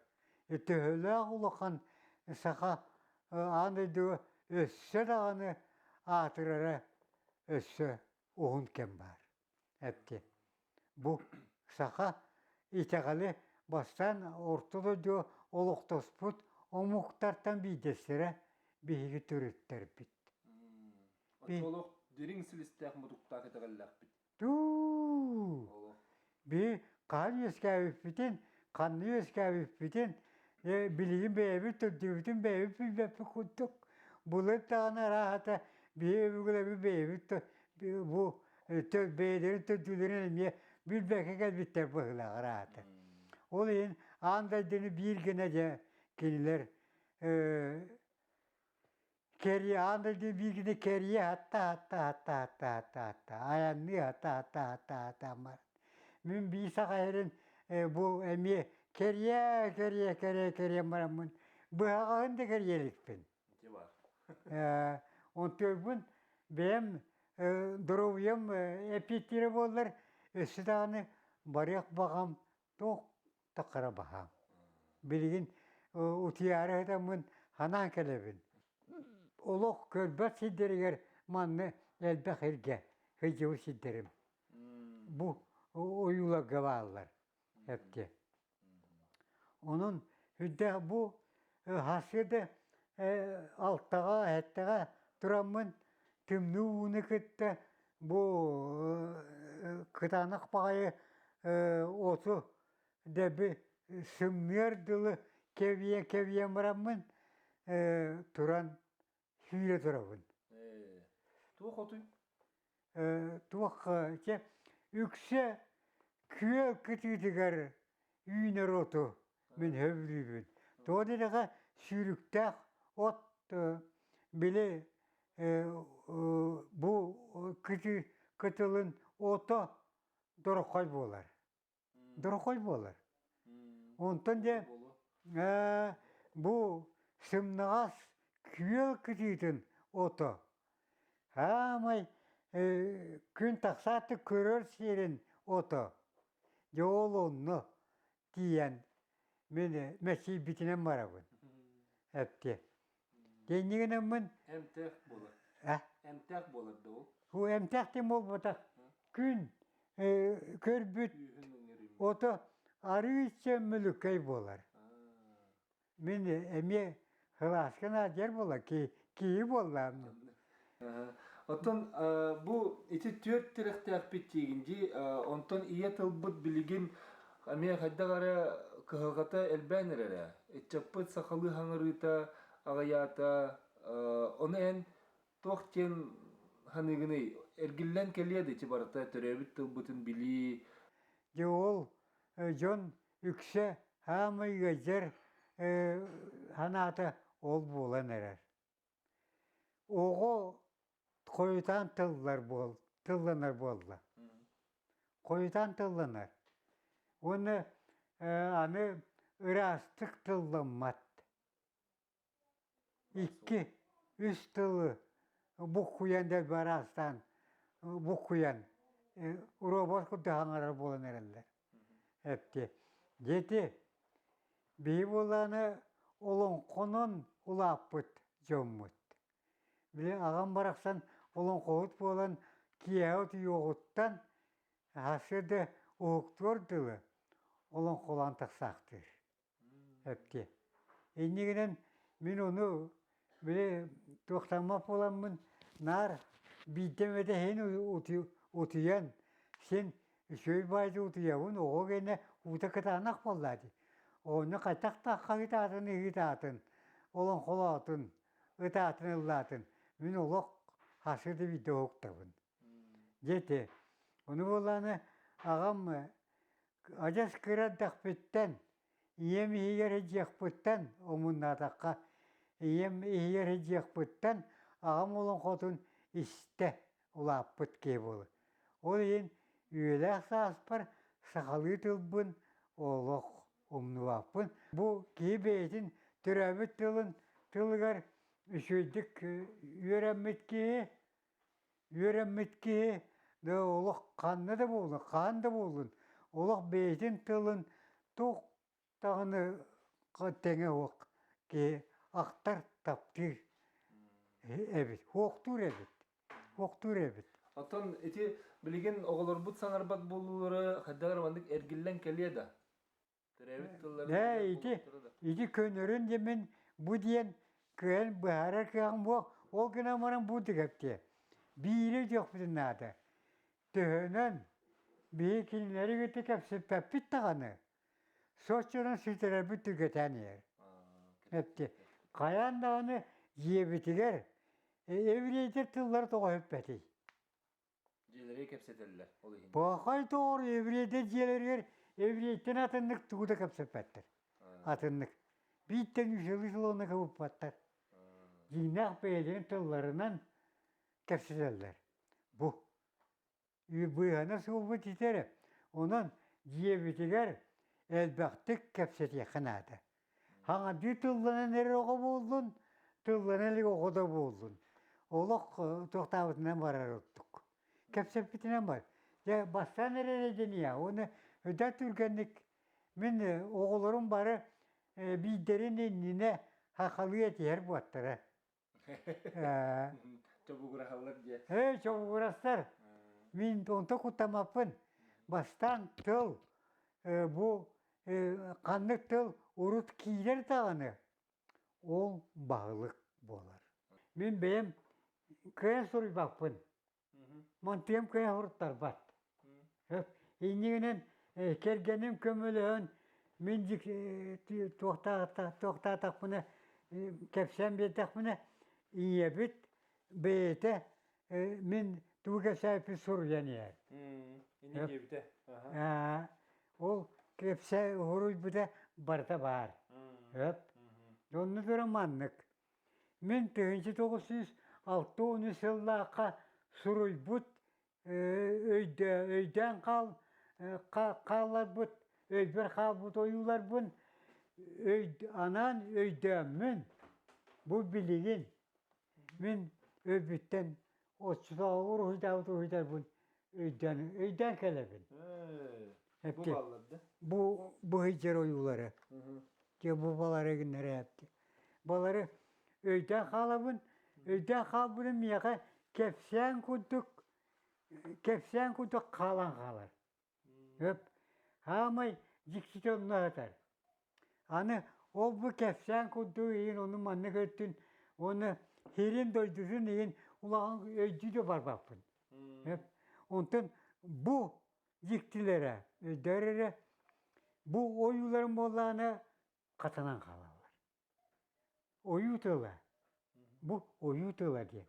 S3: төһөлөөх улахан саха аан дойдуга өссө даҕаны аатырара өссө уһун кэм баар. Эпти. Бу саха итэҕэли бастаан орто дойдуга олохтоспут омуктартан биирдэстэрэ биһиги төрүттэрбит.
S1: Оччолох дириҥ силистээх мутуктаах итэҕэллээхпит.
S3: Туу! Би хаһан үөскээбиппитин, ханна үөскээбиппитин, билигин бэйэбит төрдүбүтүн бэйэбит билбэппит курдук былыр даҕаны арааһата биһи өбүгэлэрбит бэйэбит бу бэйэлэрин төрдүлэрин эмиэ билбэккэ кэлбиттэр быһыылаах араата. Ол иһин аан дойдуну биир гына дьэ кинилэр кэрийэ аан дойдуну биир гына кэрийэ хатта хатта хатта хатта хатта хатта айанныы хатта хатта хатта хатта мин биир саха сирин бу эмиэ кэрийэ кэрийэ кэрийэ кэрийэн бараммын быһаҕаһын да кэрийэ иликпин.
S1: Ити баар.
S3: Онтуойбун бэйэм доруобуйам эппиэттиирэ буоллар, өссө даҕаны барыах баҕам туох да хара баһаам. Билигин утуйаары сытаммын ханаан кэлэбин. Олох көрбөт сирдэригэр манна элбэх иргэ сылдьыбыт сирдэрим. Бу ойууларга бааллар эптиэ. Онон үрдээх бу сарсыарда алтаҕа, сэттэҕэ тураммын тымныы ууну кытта бу кытаанах баҕайы оту дэби сымныар дылы кэбийэн-кэбийэн бараммын туран сүүрэ турабын.
S1: Туох отуй?
S3: Туох чэ үксэ күөл кытыытыгар үүнэр оту мин сөбүлүүбүн. Тоҕо диэтэххэ сүүрүктээх от били бу кытыы кытылын ото дороххой буолар. Дорохой буолар. Онтон дьэ бу сымнаҕас күөл кытыытын ото хаамай күн тахсааты көрөр сирин ото дьэ ол онно тиийэн мин мэччийбитинэн барабын эптиэ. Кэннигинэммин
S1: Эмтээх буолар. Эмтээх буолар да ол?
S3: Бу эмтээх диэн буолбатах. Күн көрбүт ото арыычча мүлүкэй буолар. Мин эмиэ кылааска наадыйар буола киһи буоллаам.
S1: Оттон бу ити түөрт тирэхтээхпит диигин дии, онтон ийэ тылбыт билигин эмиэ хайдах эрэ кыһалҕата элбээн эрэрэ. Ыччаппыт сахалыы хаҥырыыта аҕыйаата, ону эн туох диэн саныыгыный? Эргиллэн кэлиэ да ити барыта төрөөбүт тылбытын билии.
S3: Дьэ ол дьон үксэ хаамай ыалдьар санаата ол буолан эрэр. Оҕо хойутаан тыллар буол тылланар буолла. Хойутаан тылланар. Уонна аны ыраастык тылламмат. Икки, үс тылы буккуйан дэлби араастаан буккуйан робот курдук хаҥарар буолан эрэллэр. Эпти. Дети биһи буоллаҕына олоҥхонон улааппыт дьоммут. Били аҕам барахсан олоҥхоһут буолан киэһэ утуйуоҕуттан сарсыарда уһуктуор дылы олоҥхолоон тахсаахтыыр. Эпти. Иннигинэн мин ону били туохтаммат буоламмын наар биирдэ эмэтэ иһин утуйан син үчүгэй баайда утуйабын оҕо гэнэ уута кытаанах буоллаа дии. Оҕонньор хайдах да хаһыытаатын ыһыытаатын, олоҥхолоотун, ытаатын ыллаатын мин олох хасыы да биирдэ уһуктабын. Дьэ ити. Ону буоллаҕына аҕам Адьас кыра эрдэхпиттэн, ийэм иһигэр сылдьыахпыттан омуннаатахха, ийэм иһигэр сылдьыахпыттан аҕам олоҥхотун истэ улааппыт киһи буолар. Ол иһин үйэлээх сааспар сахалыы тылбын олох умнубаппын. Бу киһи бэйэтин төрөөбүт тылын тылыгар үчүгэйдик үөрэммит киһи Үөрэммит киһи да олох ханна да буоллун, хаһан да буоллун, олох бэйэтин тылын туох даҕаны тэҥэ суох киһи ахтар, таптыыр эбит, суохтуур эбит, суохтуур эбит.
S1: Оттон ити билигин оҕолорбут саҥарбат буолуулара хайдах эрэ маннык эргиллэн кэлиэ да? Төрөөбүт тылларын
S3: Ээ, ити, ити көнөрүн диэммин бу диэн кыайан быһаарар кыаҕым суох. Ол гынан баран бу дигэптиэ. Биири өйдүөхпүтүн наада. Төһөнөн биһи кинилэри кытта кэпсэппэппит даҕаны, соччонон сүтэрэрбит түргэтээн иһэр. Эпти. Хайаан даҕаны дьиэбитигэр еврейдэр тыллара тоҕо өппөтүй?
S1: Дьиэлэри кэпсэтэллэр ол иһин.
S3: Пахай тоҕор еврейдэр дьиэлэригэр еврейтэн атыннык тугу да кэпсэппэттэр. Атыннык. Бииртэн үсэлии сыл кыбыппаттар. Дьиҥнээх бэйэлэрин тылларынан кэпсэтэллэр. Бу быыһана суолбут итэрэ. Онон дьиэбитигэр элбэхтик кэпсэтиэххэ наада. Хаҥардыы тылланан эрэр оҕо буоллун, тыллана илик оҕо да буоллун, олох туохтаабытынан барар ордук. Кэпсэппитинэн бар. Дьэ, бастаан эрэр эдьиниэ, уонна өйдөөх түргэнник мин оҕолорум бары биирдэрин иннинэ сахалыы этиһэр буоттара.
S1: Чобугураһаллар диэ.
S3: Ээ, чобугурастар. Мин онто куттаммаппын. Бастаан тыл бу ханнык тыл урут киирэр даҕаны, ол баһылык буолар. Мин бэйэм кыайан суруйбаппын. Мантыам кыайан суруттарбат. Иннигинэн кэргэним көмөлөһөн мин туохтаатахпына кэпсээн биэрдэхпинэ ийэбит бэйэтэ мин тугу кэпсээбиппин суруйан иһэр.
S1: Инньэ диэбитэ.
S3: Ол кэпсээ уһуруйбута барыта баар. Өп. Онно туран маннык. Мин 1963 сыллаахха суруйбут өйдөөн хаалларбыт, өйбөр хаалбыт ойууларбын анаан өйдөөммүн бу билигин мин өйбүттэн оччотооҕу уруһуйдаабыт уруһуйдарбын өйдөөн өйдөөн кэлэбин.
S1: Бу бааллар да?
S3: Бу быһыйдьар ойуулары. Дьэ бу балары гыннар эпти. Балары өйдөөн хаалабын, өйдөөн хаалбытым миэхэ кэпсээн курдук кэпсээн курдук хаалан хаалар. Өп, хаамай дьиктитэ онно сытар. Аны ол бу кэпсээн курдук иһин ону маннык өттүн уонна сирин дойдутун иһин улахан өйдүү да барбаппын. Өп, онтон бу дьиктилэрэ өйдөөр эрэ бу ойууларым буоллаҕына хатанан хаалаллар. Ойуу тыла. Бу ойуу тыла диэн.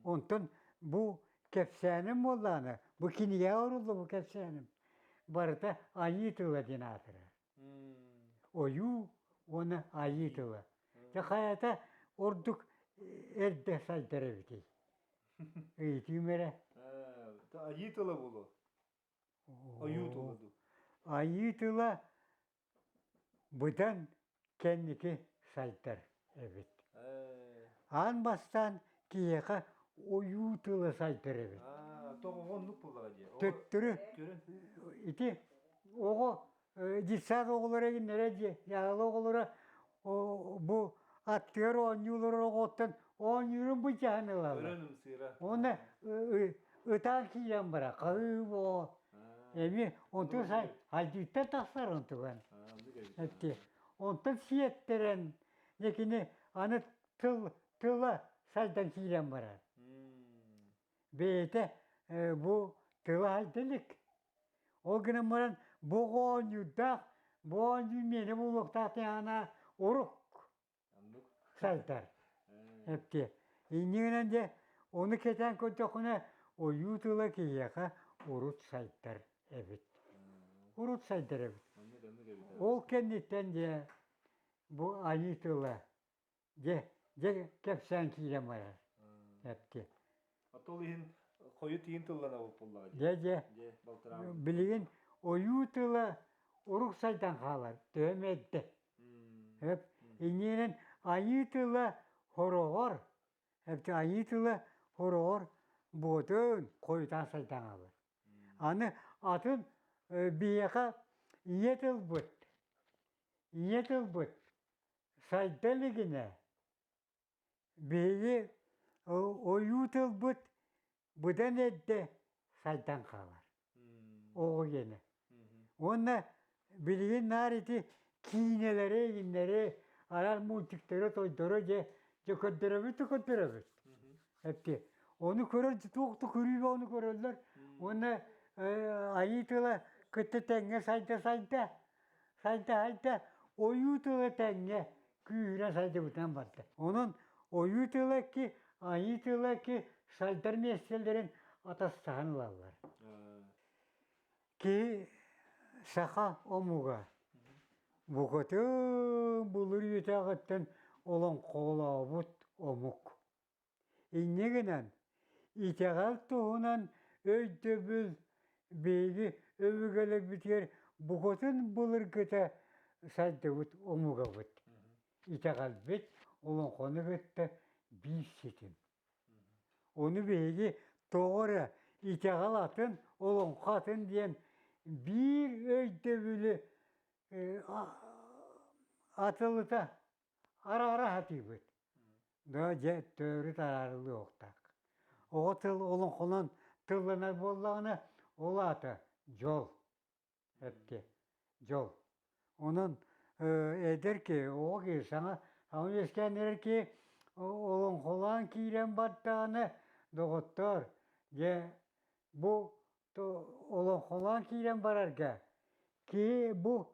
S3: Онтон бу кэпсээним буоллаҕына, бу кинигэҕэ оруллубут кэпсээним барыта айыы тыла диэн аатырар. Ойуу уонна айыы тыла. Дьэ хайата ордук эрдэ сайдар эбитий? Ыйытыым эрэ.
S1: Айыы тыла буолуо. Ойуу тыла дуу.
S3: Айыы тыла быдан кэнники сайдар эбит. Аан бастаан киһиэхэ ойуу тыла сайдар эбит.
S1: Тоҕо оннук буоллаҕа дии.
S3: Төттөрү ити оҕо детсад оҕолоро игиннэрэ дии дьаһала оҕолоро бу аттыгар оонньуулар оҕоттон оонньуурун былдьаһан ылаллар. Уонна ытаан киирэн барар хаһыы боо Эмиэ онтун хайдыыттан тахсар онтуган. Эти онтон сиэттэрэн дьэ кини аны тыл тыла сайдан киирэн барар. Бэйэтэ бу тыла сайда илик. Ол гынан баран бу оонньуурдаах, бу оонньуу миэнэ буолуохтаах диэн урук сайдар. Эптиэ. Иннигинэн дьэ ону кэтээн көрдөххүнэ ойуу тыла киһиэхэ урут сайдар эбит. Урут сайдар эбит. Ол кэнниттэн дьэ бу айыы тыла дьэ дьэ кэпсээн киирэн барар. Эптиэ.
S1: Ол иһин хойут иин тылланабыт буоллаҕа дии.
S3: Дьэ дьэ. Билигин ойуу тыла урук сайдан хаалар төһө эмэ эрдэ. Эп иннинэн айыы тыла хороҕор, эбэтэр айыы тыла хороҕор буотун хойутаан сайдан хаалар. Аны атын биһиэхэ ийэ тылбыт, ийэ тылбыт сайда илигинэ Биһиги ойуу тылбыт быдан эрдэ сайдан хаалар. Оҕо гиэнэ. Уонна билигин наар ити киинэлэри, игиннэри, араас мультиктары, тойдору дьэ, дьэ көрдөрөбүт да көрдөрөбүт. Эпти. Ону көрөр туох да көрүүбэ ону көрөллөр. Уонна айыы тыла кытта тэҥҥэ сайда-сайда, сайда-сайда ойуу тыла тэҥҥэ күүһүрэ сайдыбытынан барда. Онон ойуу тыла ки, айыы тыла ки сайдар миэстэлэрин атастаһан ылаллар. Киһи саха омуга букатын былыр үйэтээҕиттэн олоҥхолообут омук. Инньэ гынан, итэҕэл туһунан өйдөбүл биһиги өбүгэлэрбитигэр букатын былыргыта сайдыбыт омугабыт. Итэҕэлбит олоҥхону кытта биир ситим. Ону биһиги тоҕо эрэ итэҕэл атын, олоҥхо атын диэн биир өйдөбүлү атылыта араара сатыыбыт. Да дьэ төөрү араарыллыахтаах. Оҕо тыл олоҥхонон тылланар буоллаҕына, ол аата дьол, эпти, дьол. Онон эдэр киһи, оҕо киһи саҥа саҥа үөскээн эрэр киһи олоҥхолоон киирэн бардаҕына, доҕоттоор, дьэ бу олоҥхолоон киирэн барарга киһи бу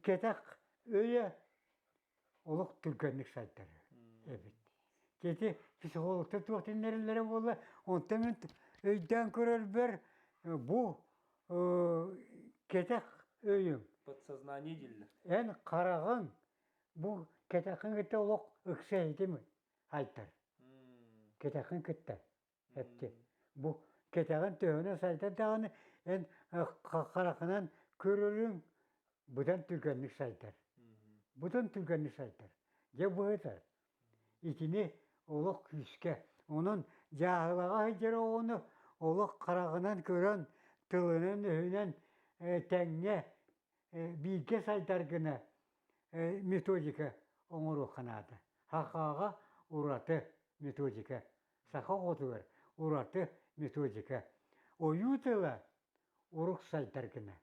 S3: кэтэх өйө олох түргэнник сайдар эбит. Ити психологтар туох тиннэрэллэрэ буолла, онтон мин өйдөөн көрөрбөр бу кэтэх өйүм.
S1: Подсознание дииллэр.
S3: Эн хараҕыҥ бу кэтэххин кытта олох ыкса этим айтар. Кэтэххин кытта эпти. Бу кэтэҕин төһөнөн сайдар даҕаны эн харахынан көрөрүҥ быдан түргэнник сайдар. Быдан түргэнник сайдар. Дьэ быһыта итини олох күүскэ. Онон дьааһылаҕа сылдьар оҕону олох хараҕынан көрөн, тылынан-өһүнэн тэҥҥэ бииргэ сайдар гына методика оҥоруохха наада. Хахааҕа ураты. методика. Саха оҕотугар ураты методика. Ойуу тыла урук сайдар гына.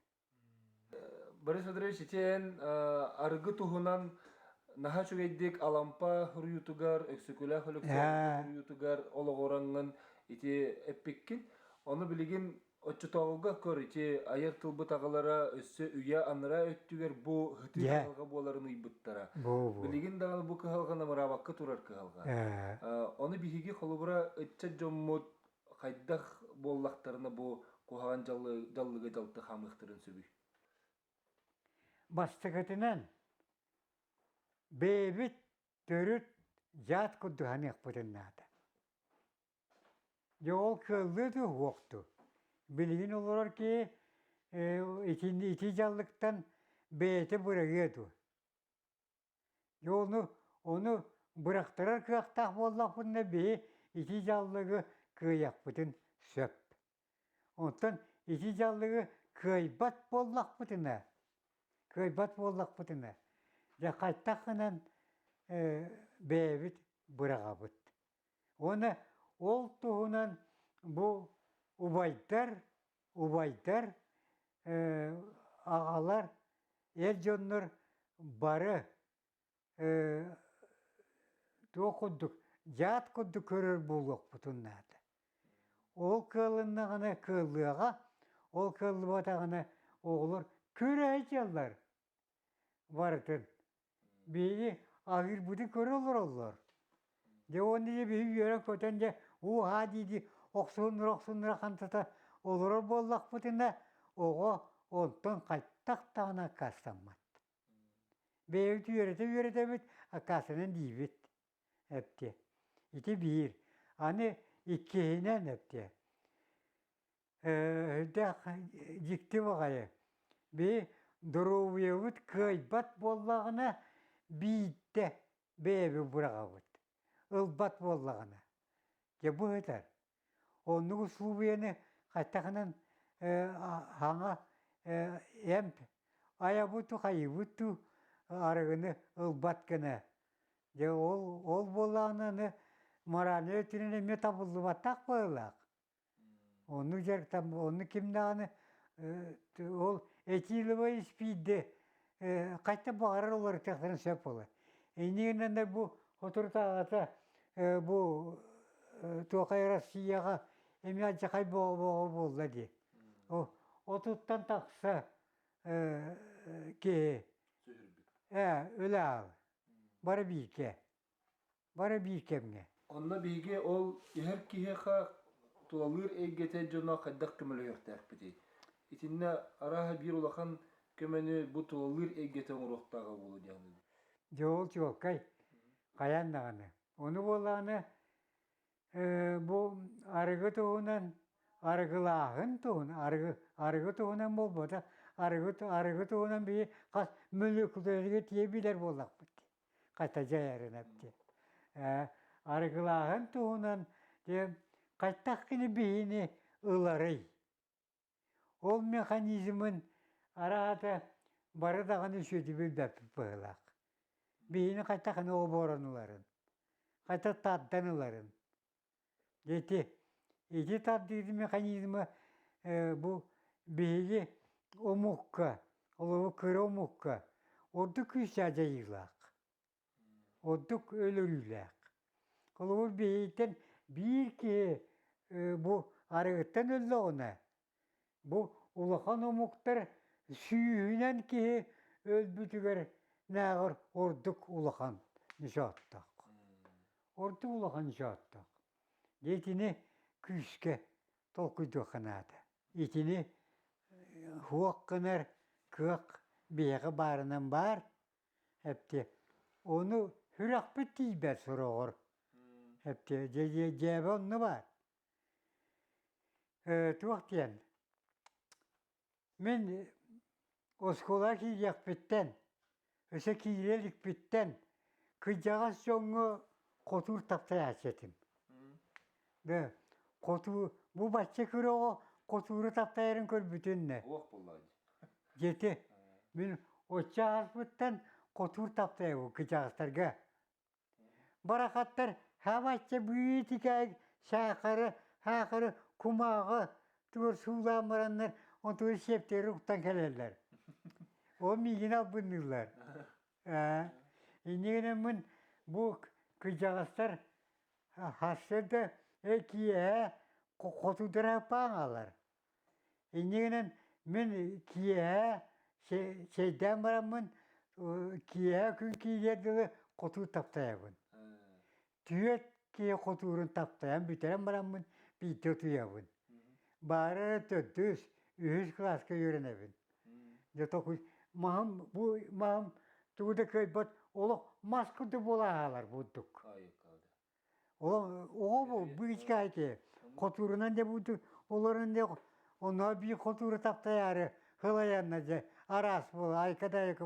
S1: Борис Федорович, ити эн арыгы туһунан наһаа үчүгэйдик Алампа суруйуутугар, Өксөкүлээх Өлөксөөндүр суруйуутугар олоҕураҥҥын ити эппиккин. Ону билигин оччотооҕуга көр ити айар тылбыт аҕалара өссө үйэ анараа өттүгэр бу һытыы кыһалҕа буоларын ыйбыттара. Билигин даҕаны бу кыһалҕа намыраабакка турар кыһалҕа. Ону биһиги холобура ыччат дьоммут хайдах буоллахтарына бу куһаҕан дьаллыга дьалты хаамыахтарын сөбүй?
S3: Бастакытынан, бэйэбит төрүт дьаат курдук саныахпытын наада. Дьэ ол кыаллыа дуо суох дуу? Билигин олорор киһи итини ити дьаллыктан бэйэтэ быраҕыа дуо? Дьэ ону ону бырахтарар кыахтаах буоллахпытына биһи ити дьаллыгы кыайыахпытын сөп. Онтон ити дьаллыгы кыайбат буоллахпытына, кыайбат буоллахпытына, дьэ хайдах гынан бэйэбит быраҕабыт. Уонна ол туһунан бу убайдар, убайдар, аҕалар, эр дьоннор бары туох курдук дьаат курдук көрөр буолуохпутун наада. Ол кыалыннаҕына кыаллыаҕа, ол кыаллыбатаҕына оҕолор көрө сылдьаллар барытын. Биһиги аһыырбытын көрө олороллор. Дьэ уонна дьэ биһиги үөрэн-көтөн дьэ уу-һаа дии-дии охсуһуннара-охсуһуннара хантата олорор буоллахпытына, оҕо онтон хайдах даҕаны аккаастаммат. Бэйэбит үөрэтэ-үөрэтэбит, аккаастанан диибит эптиэ. Ити биир. Аны иккиһинэн эптиэ. Сүрдээх дьикти баҕайы. Биһи доруобуйабыт кыайбат буоллаҕына биирдэ бэйэбит быраҕабыт. Ылбат буоллаҕына. Дьэ бу сытар. Оннук услуубуйаны хайдахынан саҥа эмп айабыт дуу, хайыыбыт дуу арыгыны ылбат гына. Дьэ ол ол буоллаҕына аны моральнай өттүнэн эмиэ табыллыбатах быһыылаах. Оннук дьарыктам, оннук ким даҕаны ол этиловай испиирдэ хайта баҕарар уларытыахтарын сөп буолар. Инньэ гынан бу соторутааҕыта бу туохай Россияҕа эмиэ алдьархай бөҕө буолла дии. Отуттан тахса киһи өлө аал бары бииргэ. Бары биир кэмҥэ.
S1: Онно биһиги ол иһэр киһиэхэ тулалыыр эйгэтэ дьоно хайдах көмөлөһүөхтээхпитий? Итиннэ арааһа биир улахан көмөнү бу тулалыыр эйгэтэ оҥоруохтааҕа буолуо диэн
S3: Дьэ ол чуолкай хайаан даҕаны. Ону буоллаҕына бу арыгы туһунан арыгылааһын туһун арыгы арыгы туһунан буолбатах арыгы арыгы туһунан биһи хас мөлүөкүлэргэ тиийэ билэр буоллахпыт хата дьайарын эпти арыгылааһын туһунан диэн хайдах кини биһини ыларый ол механизмын араата бары даҕаны үчүгэйдик билбэппит быһыылаах биһини хайдах гына оборон ыларын хайдах тардан ыларын Ити ити тардыы механизма бу биһиги омукка, олору кыра омукка ордук күүстээх дьайыылаах, ордук өлөрүүлээх. Холобур, биһигиттэн биир киһи бу арыгыттан өллөҕүнэ, бу улахан омуктар сүүһүнэн киһи өлбүтүгэр нааҕар ордук улахан ньучооттоох. Ордук улахан ньучооттоох. Дьэ итини күүскэ толкуйдуохха наада. Итини суох гынар кыах биһиэхэ баарынан баар эптиэ. Ону сүрэхпит тиийбэт сороҕор. Эптиэ дьэ дьээбэ онно баар. Туох диэн мин оскуолаҕа киириэхпиттэн, өссө киирэ иликпиттэн кырдьаҕас дьоҥҥо хотуур таптайааччы этим. Да, хотуу бу бачча кыра оҕо хотууру таптайарын көрбүтүн да.
S1: Уох буоллаҕа дии.
S3: Дьити мин оччо ааспыттан хотуур таптайабын кырдьаҕастарга. Барахаттар. Хабачча быытикаайык саахары, саахары кумааҕы тугар суулаан бараннар, онтугар сиэптэрин уктан кэлэллэр. Ол миигин албынныыллар. Ээ, инньэ гынаммын бу кырдьаҕастар сарсыарда киэһэ хотуудара пааҥалар. Инньэ гынан мин киэһэ чэйдээн бараммын киэһэ күн киириэр дылы хотуур таптайабын. Түөрт киһи хотуурун таптайан бүтэрэн бараммын биирдэ утуйабын. Баара эрэ төрдүс, үһүс кылааска үөрэнэбин. Дьэ токуй маһым бу маһым тугу да кыайбат олох мас курдук буола хаалар бурдук. Оҕо бу быычкаайки хотуурунан дьэ буду олорон дьэ онно биир хотууру таптайаары хылайанна дьэ араас буола айка да айка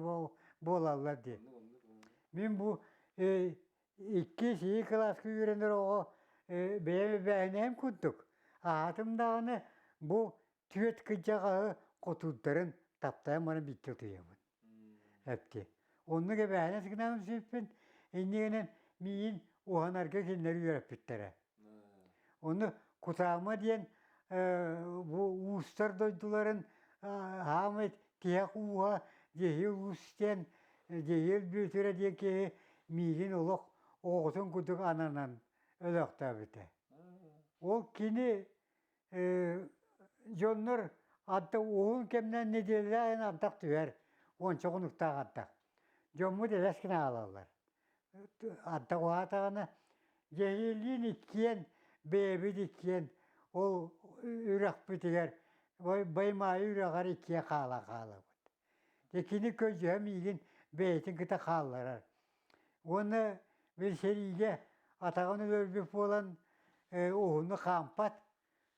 S3: буолаллар дии. Мин бу иккис ии кылааска үөрэнэр оҕо бэйэм эбээһинэһим курдук аатым даҕаны бу түөрт кырдьаҕаһы хотуурдарын таптайан баран биирдэ утуйабын. Эпти. Оннук эбээһинэс гынан сүппүн, иннигинэн миигин уһанарга кинилэр үөрэппиттэрэ. Ону Кутаама диэн бу уустар дойдуларын хаамай тиһэх ууһа Дьэһиэл Уус диэн Дьэһиэл Бүөтүрэ диэн киһи миигин олох оҕотун курдук ананан өлөөхтөөбүтэ. Ол кини дьоннор ардах уһун кэмнэн нэдиэлэлээн ардах түһэр, уонча хонуктаах ардах. Дьоммут элэс гына аалаллар. Ардах уһаатаҕына Дьэһиэллиин иккиэн, бэйэбит иккиэн ол үрэхпитигэр Баймаайы үрэҕэр иккиэн хаалан хаалабыт. Дьэ кини көдьүһэ миигин бэйэтин кытта хаалларар. Уонна мин сэриигэ атаҕын өлөрбүт буолан уһуннук хаампат,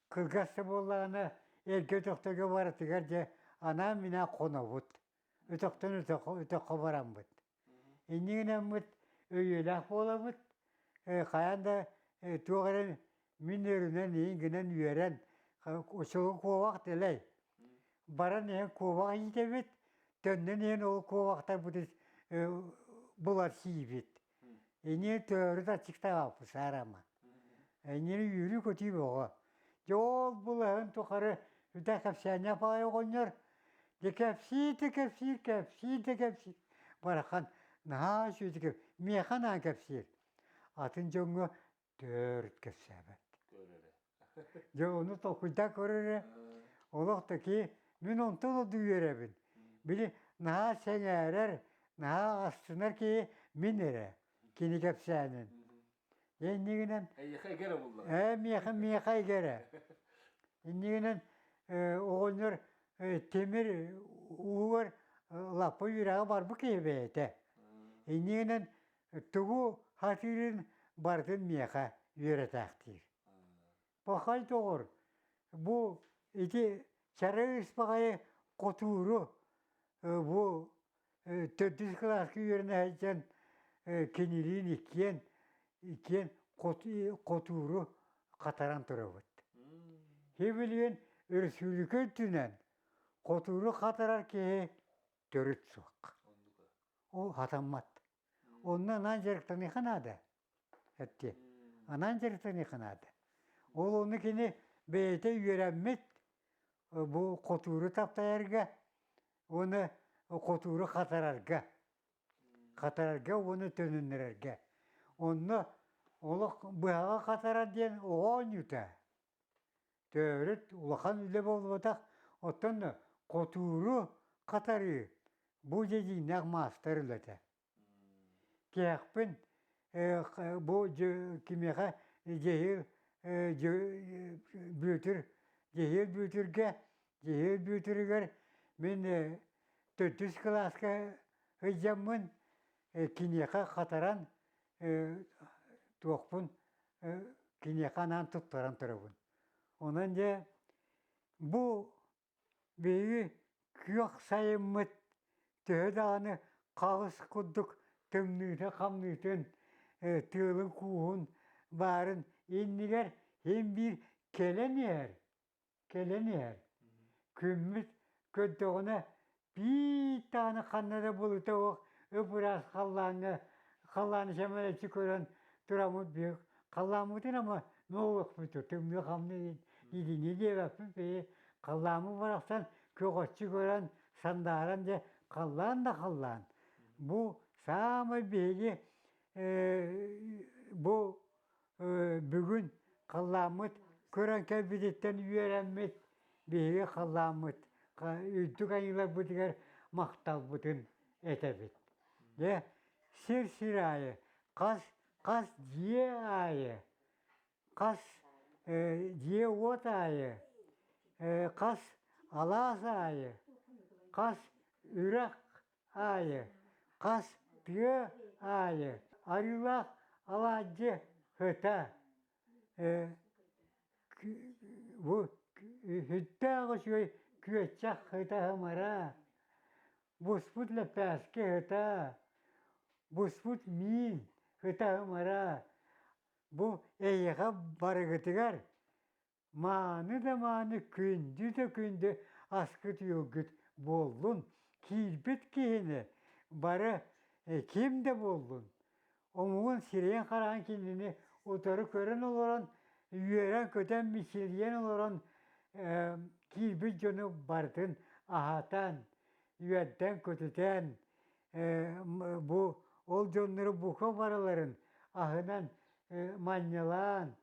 S3: кылгас да буоллаҕына эргэ өтөхтөргө барытыгар дьэ анаан-минээн хонобут. Өтөхтөн өтөххө, өтөххө бараммыт. Инньэ гынаммыт өйүөлээх буолабыт, хайаан да туох эрэ мин өрүнэн иһин гынан үөрэн оччолорго куобах дэлэй. Баран иһэн куобах иитэбит, төннөн иһэн ол куобахтарбытын булар сиибит. Инньэ төөрүт аччыктаабаппыт саарама. Инньэ үөрүү-көтүү бөҕө. Дьэ ол былаһын тухары үтэ кэпсээнньэ паай оҕонньор дьэ кэпсии да кэпсиир, кэпсии да кэпсиир. Барахан наһаа үчүгэйдик миэхэ анаан кэпсиир. Атын дьоҥҥо төрүт кэпсээбэт. Дьэ ону толкуйдаа көр эрэ. Олох таки мин онтон ордук үөрэбин. Били наһаа сэҥээрэр, наһаа астынар киһи мин эрэ кини кэпсээнин. Иннигинэн
S1: Эйиэхэ игэрэ булла.
S3: Ээ миэхэ миэхэ игэрэ. Иннигинэн оҕонньор тимир уугар лаппа үөрэҕэ барбыт киһи бэйэтэ. Иннигинэн тугу хатыырын барытын миэхэ үөрэтээхтиир. Пахай доҕор, бу ити чара ыспаҕайы хотууру бу төрдүс кылааска үөрэнэ сылдьан кинилиин иккиэн иккиэн хотууру хатаран турабыт. Сибилигин өрөспүүбүлүкэ үрдүнэн хотууру хатарар киһи төрүт суох. Ол хатаммат. Онно анаан дьарыктаныахха наада. Эттиэ. Анаан дьарыктаныахха наада. Ол ону кини бэйэтэ үөрэммит бу хотууру таптайарга уонна хотууру хатарарга. Хатарарга уонна төнүннэрэргэ. Онно олох быһаҕа хатарар диэн оҕо оонньуута. Төрүт улахан үлэ буолбатах, оттон хотууру хатарыы бу дьэ дьиҥнээх маастар үлэтэ. Киэхпин бу кимиэхэ Дьэһиэл Бүөтүр Дьэһиэл Бүөтүргэ Дьэһиэл Бүөтүрүгэр мин төрдүс кылааска сылдьаммын киниэхэ хатаран туохпун киниэхэ анаан туттаран турабын. Онон дьэ бу биһиги күөх сайыммыт төһө даҕаны хаҕыс курдук тымныыта-хамныытын, тыалын-кууһун баарын иннигэр син биир кэлэн иһэр, кэлэн иһэр. Күммүт көрдөҕүнэ биир даҕаны ханна да былыта суох ып-ыраас халлааҥҥа халлааны сэмэлэччи көрөн тураммыт биһиги. Халлааммытын ама нуоҕуохпуту тымныы хамныы илиҥҥи диэбэппин бэйи халлааммыт барахсан көҕөччү көрөн сандааран дьэ халлаан да халлаан. Бу саамай биһиги бу бүгүн халлааммыт көрөн кэлбититтэн үөрэммит биһиги халлааммыт үрдүк айыыларбытыгар махталбытын этэбит. Дьэ сир-сир аайы хас хас дьиэ аайы хас дьиэ-уот аайы хас алаас аайы хас үрэх аайы хас тыа аайы арыылаах алаадьы сыта бу сүрдээх үчүгэй күөччэх сыта ымыра буспут лэппээски сыта буспут миин сыта ымыра бу эйиэхэ барыгытыгар Мааны да мааны, күндү да күндү аскыт-үөлгүт буоллун, киирбит киһини бары ким да буоллун, омугун сирэйин-хараҕын кинини утары көрөн олорон, үөрэн-көтөн, мичилийэн олорон киирбит дьону барытын аһатан, үөрдэн-көтүтэн, бу ол дьоннору бука барыларын аһынан манньалаан,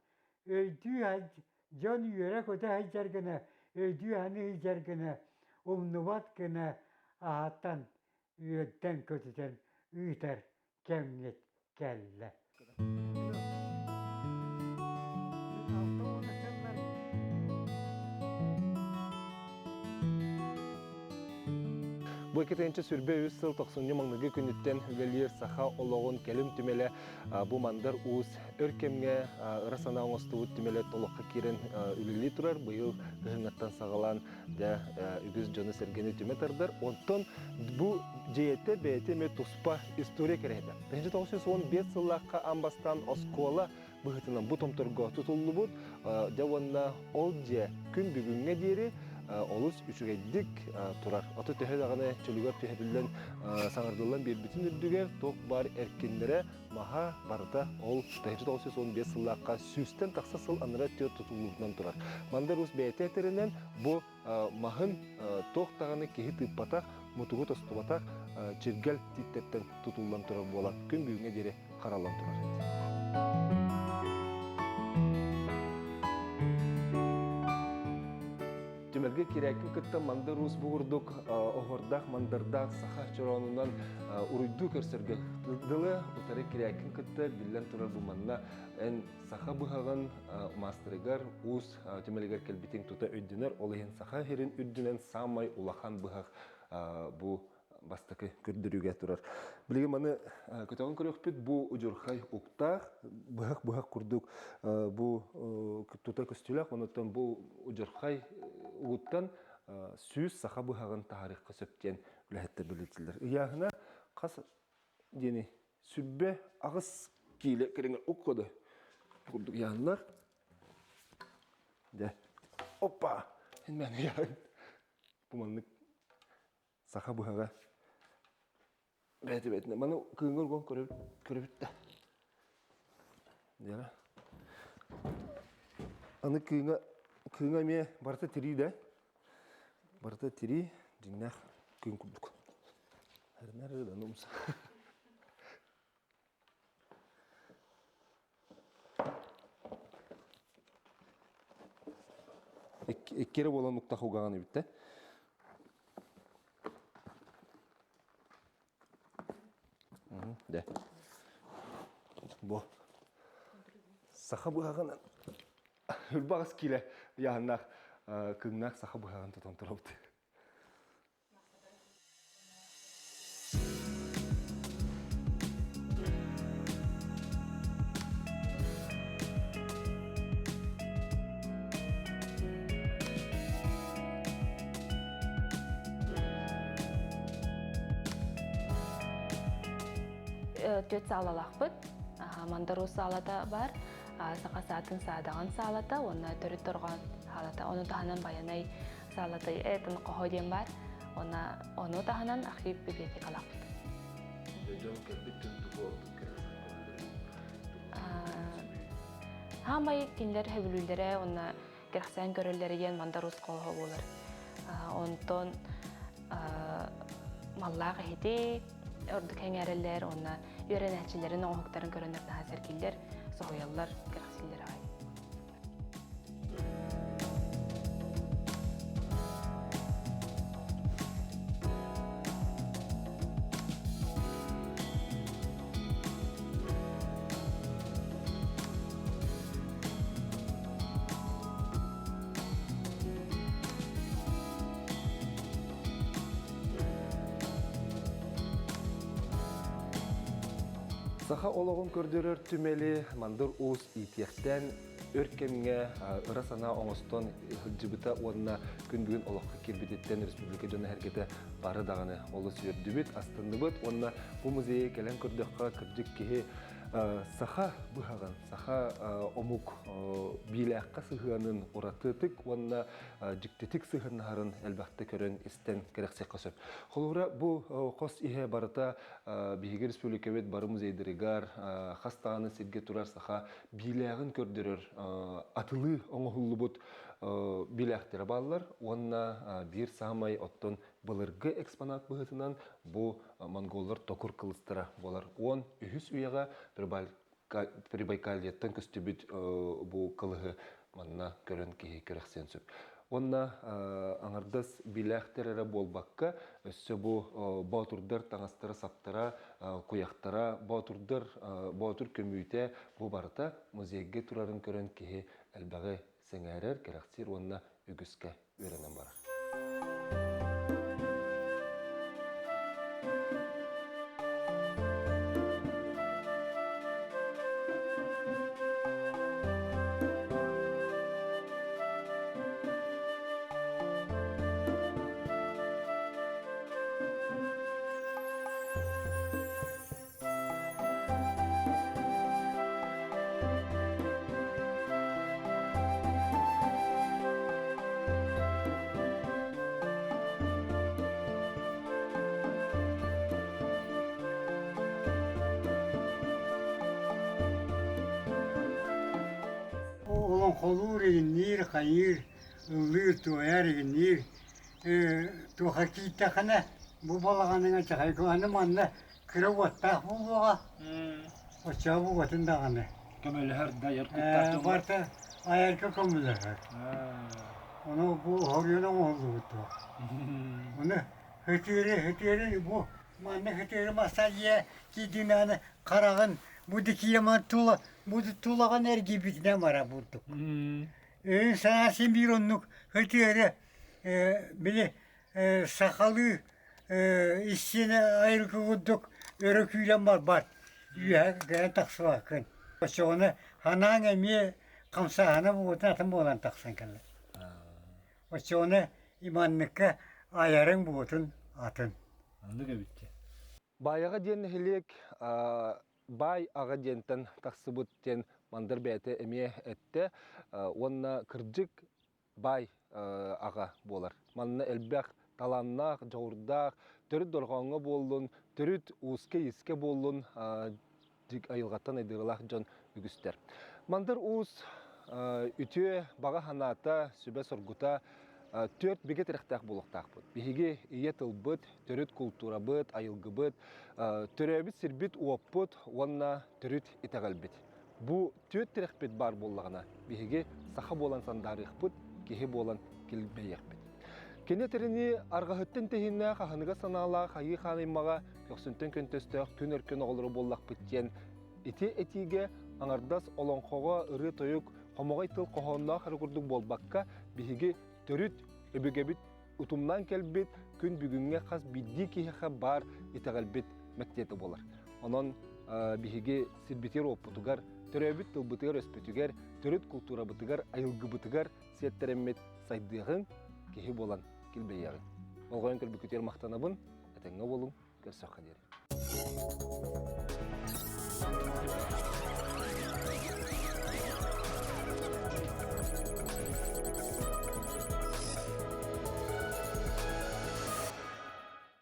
S3: өйдүү дьон үөрэ-көтө сылдьар гына, өйдүү-саныы сылдьар гына, умнубат гына аһатан, үөрдэн-көтүтэн ыытар кэмҥит кэллэ.
S1: Бу 2023 сыл тохсунньу маҥнайгы күнүттэн үлэлиир саха олоҕун кэлим түмэлэ бу Мандар Уус өр кэмҥэ ыра санаа оҥостубут түмэлэ олоххо киирэн үлэлии турар. Быйыл кыһыҥҥыттан саҕалаан дьэ үгүс дьону-сэргэни түмэ тардар. Онтон бу дьиэтэ бэйэтэ эмиэ туспа история кэрэһитэ. 1915 сыллаахха аан бастаан оскуола быһыытынан бу томторго тутуллубут. Дьэ уонна ол дьиэ күн бүгүҥҥэ диэри олус үчүгэйдик турар. Ото төһө даҕаны чөлүгэр түһэриллэн саҥардыллан биэрбитин үрдүгэр туох баар эркиннэрэ, маһа барыта ол 1915 сыллаахха сүүстэн тахса сыл анараа өттүгэр тутуллубутунан турар. Мандар Уус бэйэтэ этэринэн бу маһын туох даҕаны киһи тыыппатах, мутугу тостубатах чиргэл тииттэртэн тутуллан турар буолан күн бүгүҥҥэ диэри хараллан турар. Түмэлгэ кирээккин кытта Мандар Уус бу курдук оһуордаах мандардаах саха чороонунан уруйдуу көрсөргө дылы утары кирээккин кытта биллэн турар бу манна эн саха быһаҕын маастарыгар уус түмэлигэр кэлбитиҥ тута өйдөнөр. Ол иһин саха сирин үрдүнэн саамай улахан быһах бу бастакы көрдөрүүгэ турар. Билигин маны көтөҕөн көрүөхпүт бу удьурхай уктаах, быһах-быһах курдук бу тута көстүүлээх, онуттан бу удьурхай угуттан 100 саха быһаҕын таһаарыахха сөп диэн үлэһиттэр билитиллэр. Ыйааһына хас диэни 28 киилэ кэриҥэ уккоду курдук ыйааннар. Дьэ, оппа! Мен ыйааһын. Бу маннык саха быһаҕа бэйэтэ бэйэтинэ маны кыыҥҥа урган көрөбүт да диэҕэ аны кыыҥа кыыҥа эмиэ барыта тирии да барыта тирии дьиҥнээх кыын курдук Икки эрэ буолан уктах угаҕын эбит да. Дэ. Бу. Саха быһаҕынан үрбаҕас киилэ ыйааһыннаах кыҥнаах саха быһаҕын тутан турабыт.
S4: Түөрт саалалаахпыт. Мандару саалата бар, саха саатын саадаҕын саалата уонна төрүт торҕоон саалата. Ону таһынан Байанай саалата этин хоһо диэн бар. Уонна ону таһынан архив библиотекалаахпыт.
S1: Дьон кэлбит түн тугу ордук кэрэхсээн көрөллөрүй?
S4: Хаамай кинилэр сөбүлүүллэрэ уонна кэрэхсээн көрөллөрө диэн мандар уус холоһо буолар. Онтон маллаах иһити ордук эҥээрэллэр уонна үөрэнээччилэрин оҥоһуктарын көрөннөр наһаа сэргииллэр, соһуйаллар, кэрэхсииллэр аҕай.
S1: Саха олоҕун көрдөрөр түмэли Мандыр Уус иитиэхтээн өр кэмҥэ ыра санаа оҥостон сылдьыбыта уонна күн бүгүн олоххо киирбититтэн республика дьоно-сэргэтэ бары даҕаны олус үөрдүбүт, астынныбыт уонна бу музейы кэлэн көрдөххө кырдьык киһи саха быһаҕын, саха омук биилээххэ сыһыанын уратытык уонна дьиктитик сыһыаннаһарын элбэхтэ көрөн истэн кэрэхсиэххэ сөп. Холобура, бу хос иһэ барыта биһиги республикабыт бары музейдарыгар хас даҕаны сиргэ турар саха биилээҕин көрдөрөр атылыы оҥоһуллубут биилээхтэрэ бааллар уонна биир саамай оттон былыргы экспонат быһыытынан бу монголлар токур кылыстара буолар. 13 үйэҕэ Прибайкальеттан көстүбүт бу кылыһы манна көрөн киһи кэрэхсиэн сөп. Уонна аҥардас билээхтэр эрэ буолбакка, өссө бу боотурдар таҥастара-саптара, куйахтара, боотурдар боотур көмүүтэ бу барыта музейга турарын көрөн киһи элбэҕи сэҥээрэр, кэрэхсиир уонна үгүскэ үөрэнэн барар.
S3: Олоҥхолуур игинниир, хайыыр, ыллыыр, туойар игинниир туоха киирдэххинэ бу балаҕаныҥа чахайга аны манна кыра уоттаах буолуоҕа. Оччоҕо бу уотун даҕаны.
S1: Көмөлөһөр да айар куттаах дьоҥҥо.
S3: Барыта айарга көмөлөһөр. Ону бу хоруйун оҥоһуллубут дуо? Ону хытыыры хытыыры бу манна хытыыры массажия киирдиҥ хараҕын бу дикиэман тула бу тулаҕын эргийбитинэн бара бурдук. Өйүн санаа син биир оннук хытыыры били сахалыы истиэнэ айылгы курдук өрө күүрэн барбат, үөһэ кэлэн тахсыбаккын. Оччоҕуна санааҥ эмиэ хамсааһына буолуутун атын буолан тахсан кэлэр. Оччоҕуна манныкка айарыҥ буолуутун атын.
S1: Оннук эбит дии. Баайаҕа диэн нэһилиэк баай аҕа диэнтэн тахсыбыт диэн Мандар бэйэтэ эмиэ эттэ уонна кырдьык баай аҕа буолар. Манна элбэх талааннаах, дьоҕурдаах, төрүт дорҕооҥҥо буоллун, төрүт ууска-иискэ буоллун айылҕаттан айдыылаах дьон үгүстэр. Мандар Уус үтүө баҕа санаата, сүбэ-соргута түөрт бигэ тирэхтээх буолуохтаахпыт. Биһиги ийэ тылбыт, төрүт култуурабыт, айылгыбыт, төрөөбүт сирбит-уоппут уонна төрүт итэҕэлбит. Бу түөрт тирэхпит баар буоллаҕына, биһиги саха буолан сандаарыахпыт, киһи буолан килбэйиэхпит. Кини этэринии арҕаһыттан тэһииннээх аһыныгас санаалаах айыы хаан аймаҕа көхсүнтэн көнтөстөөх күн өркөн оҕолоро буоллахпыт диэн ити этиигэ аҥардас олоҥхоҕо ырыа-тойук, хомоҕой тыл хоһоонноох эрэ курдук буолбакка, биһиги төрүт өбүгэбит утумнаан кэлбит күн бүгүҥҥэ хас биирдии киһиэхэ баар итэҕэлбит мэктиэтэ буолар. Онон биһиги сирбитигэр-уоппутугар, төрөөбүт тылбытыгар-өспүтүгэр, төрүт култуурабытыгар, айылгыбытыгар сиэттэрэммит сайдыаҕыҥ, киһи буолан килбэйиэҕиҥ. Болҕойон көрбүккүтүгэр махтанабын, этэҥҥэ буолуҥ, көрсөххө диэри.